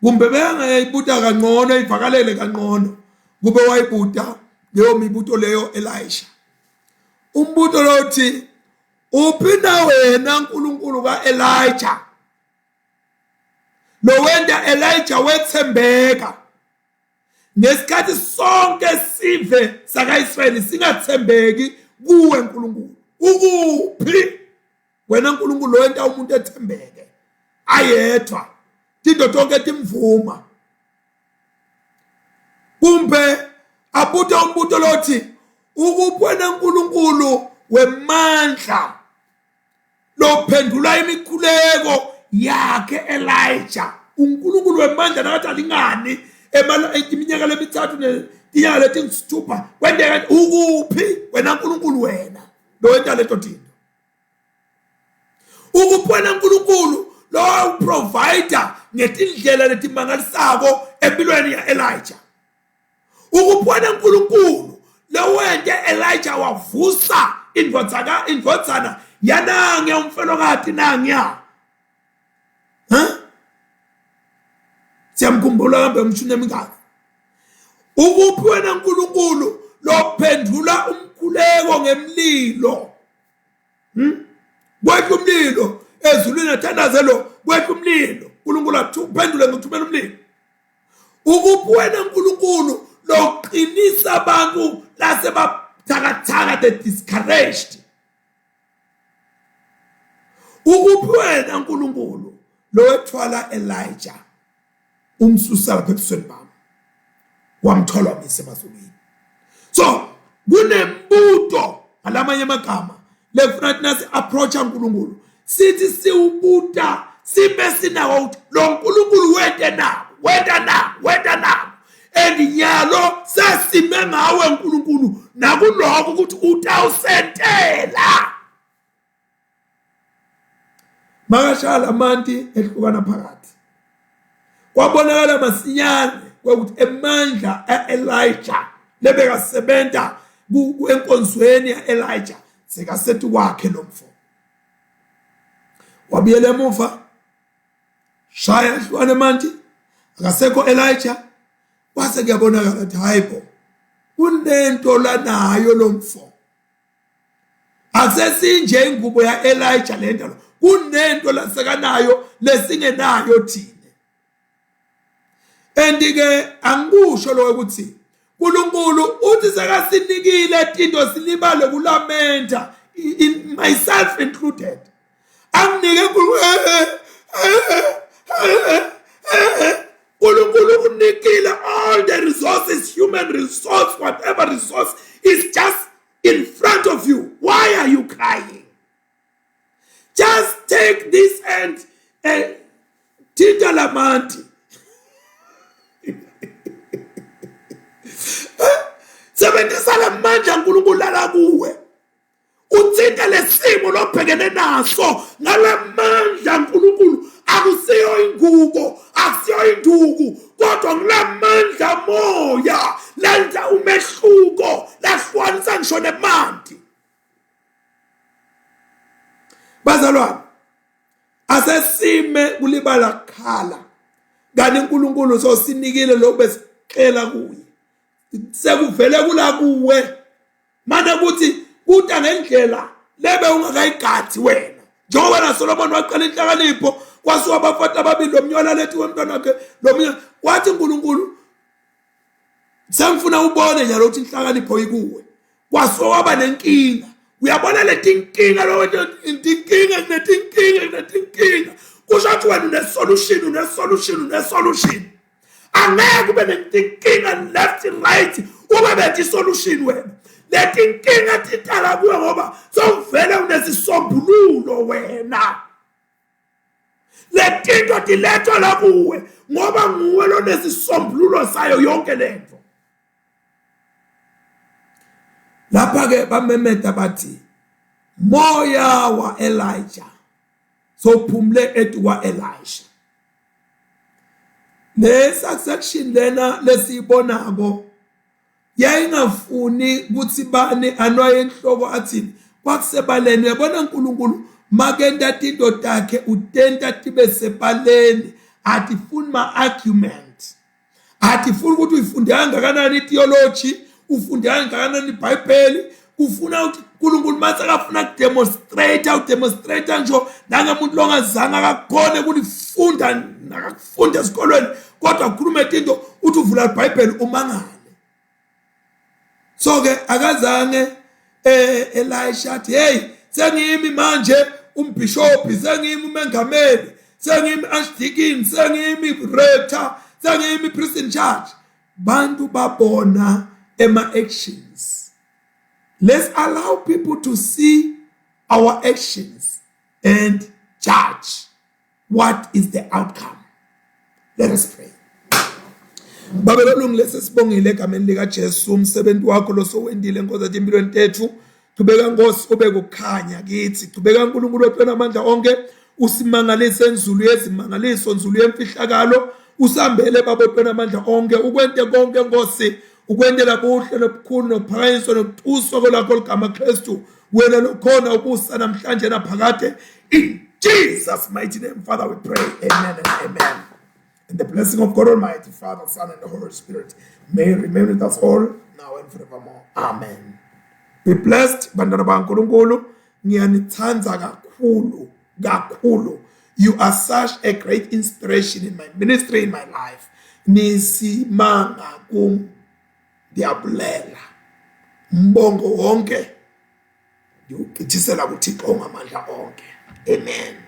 S1: kumbe bengayibuta kangcono, ivakalele kangcono kube wayibuta leyo mibuto leyo Elisha. Umbuto lothi, uphi na wena nkulunkulu kaElijah lo wenta Elijah wethembeka ngesikhathi sonke sive sakaIsrayeli singathembeki kuwe nkulunkulu? Ukuphi wena nkulunkulu lo wenta umuntu ethembeke ayedwa, tinto tonke timvuma? Kumbe abuta umbuto lothi, ukuphi wena nkulunkulu wemandla lophendula imikhuleko yakhe Elijah? uNkulunkulu wemandla nakathi alingani iminyaka lemithathu netinyanga letingisithupha kwenteka, ukuphi wena nkulunkulu wena lo wenta leto tinto? Ukuphi wena nkulunkulu lo uprovider ngetindlela letimangalisako empilweni ya-Elijah? Ukuphi wena nkulunkulu lowente Elijah wavusa indvodzana indvodzana yanangiya umfelokati nangiya? Ha, siyamkhumbula kambe umshini emingaki? Ukuphi wena nkulunkulu lophendula umkhuleko ngemlilo? Kwehla umlilo ezulwini, athandaze lo, kwehla umlilo, uNkulunkulu athuphendule ngokuthumela umlilo. Ukuphi wena nkulunkulu loqinisa abantu lasebathakathaka, the discouraged? Ukuphi wena nkulunkulu lowethwala Elijah umsusa lapha ebusweni bami wamthola wamisa emazulwini? So kunembuto ngalamanye amagama lefuna ukuthi nasi approach uNkulunkulu sithi siwubuta sibe sinawo ukuthi lo nkulunkulu wente na, wenta na, wenta na, and nyalo sesime ngawe nkulunkulu nakuloko ukuthi utawusentela. Makashaya lamanti ehlukana phakathi, kwabonakala masinyane kwekuthi emandla aElijah lebekasebenta enkonzweni yaElijah sekasethi kwakhe lo mfo. Wabuyela emuva, shaya ehlukana emanti, akasekho Elijah. Kwase kuyabonakala ukuthi hayibo, kunento lanayo lo mfo, asesinje ingubo yaElijah lento lo, kunento lasekanayo lesingenayo thina. And ke angikusho lo ukuthi uNkulunkulu uthi sekasinikile tinto silibale kulamenta, in myself included. Anginike uNkulunkulu ukunikile all the resources, human resource, whatever resource is just in front of you. Why are you crying? Take this and thinta lamanti. Sebenzisa lamandla uNkulunkulu lala kuwe. Uthinte lesimo lobhekene naso ngalamandla uNkulunkulu akusiyo ingubo akusiyo induku kodwa ngilamandla moya lenza umehluko lahlukanisa ngisho nemanti. Bazalwane asesime kulibala kukhala kanti uNkulunkulu sosinikile lokhu besicela kuye sekuvele kula kuwe manje ukuthi kuta ngendlela lebe ungakayigathi wena njengoba naSolomon waqala inhlakanipho kwasuka abafati ababili lomunye walalethiwe umntwana wakhe lomunye wathi uNkulunkulu sengifuna ubone njalo ukuthi inhlakanipho ikuwe kwasuka waba nenkinga uyabona letinkinga tinkinga kunetinkinga kunetinkinga kusho ukuthi wena une-solution une-solution une-solution angeke ube nentinkinga left right ube bethe isolution wena letinkinga titala kuwe ngoba sowuvele unesisombululo wena letinto tilethwa la kuwe ngoba nguwe lonesisombululo sayo yonke lento lapha ke bamemeta bathi moya wa Elijah sophumle etukwa Elisha le section lena lesiyibonako yayingafuni ukuthi bani anwaye enhloko athini kwakusebaleni uyabona uNkulunkulu makenta tinto takhe utenta tibe sebaleni atifuni ma-argument atifuni ukuthi uyifunde kangakanani itheology ufunde kangakanani ibhayibheli kufuna ukuthi uNkulunkulu mase akafuna kudemonstrate udemonstrate nje nangemuntu longazange akakhone kulifunda nakakufunda esikolweni kodwa kukhuluma into uthi uvula iBhayibheli umangale so ke akazange eh Elisha athi hey sengimi manje umbhishobhi sengimi umengameli sengimi archdeacon sengimi rector sengimi priest in charge bantu babona ema actions let's allow people to see our actions and judge what is the outcome let us pray Babe lolungile sesibongile egameni lika Jesu umsebenzi wakho losowendile Nkosi ethi empilweni tethu qhubeka Nkosi ube kukhanya kithi qhubeka uNkulunkulu wethu onamandla onke usimangalise enzulu yezimangaliso nzulu yemfihlakalo usambele baba onamandla onke ukwente konke Nkosi ukwentela buhle nobukhulu nophakanyiswa nokutuswa kwelakho ligama Kristu wena lokhona ubusa namhlanje naphakade in Jesus mighty name Father we pray amen and amen and the blessing of God Almighty Father Son and the Holy Spirit may remain with us all now and forevermore amen be blessed bantwana baNkulunkulu ngiyanithanda kakhulu kakhulu you are such a great inspiration in my ministry in my life nisimanga kum ndiyabulela mbongo wonke ndiwugqithisela kuThixo ongamandla onke amen.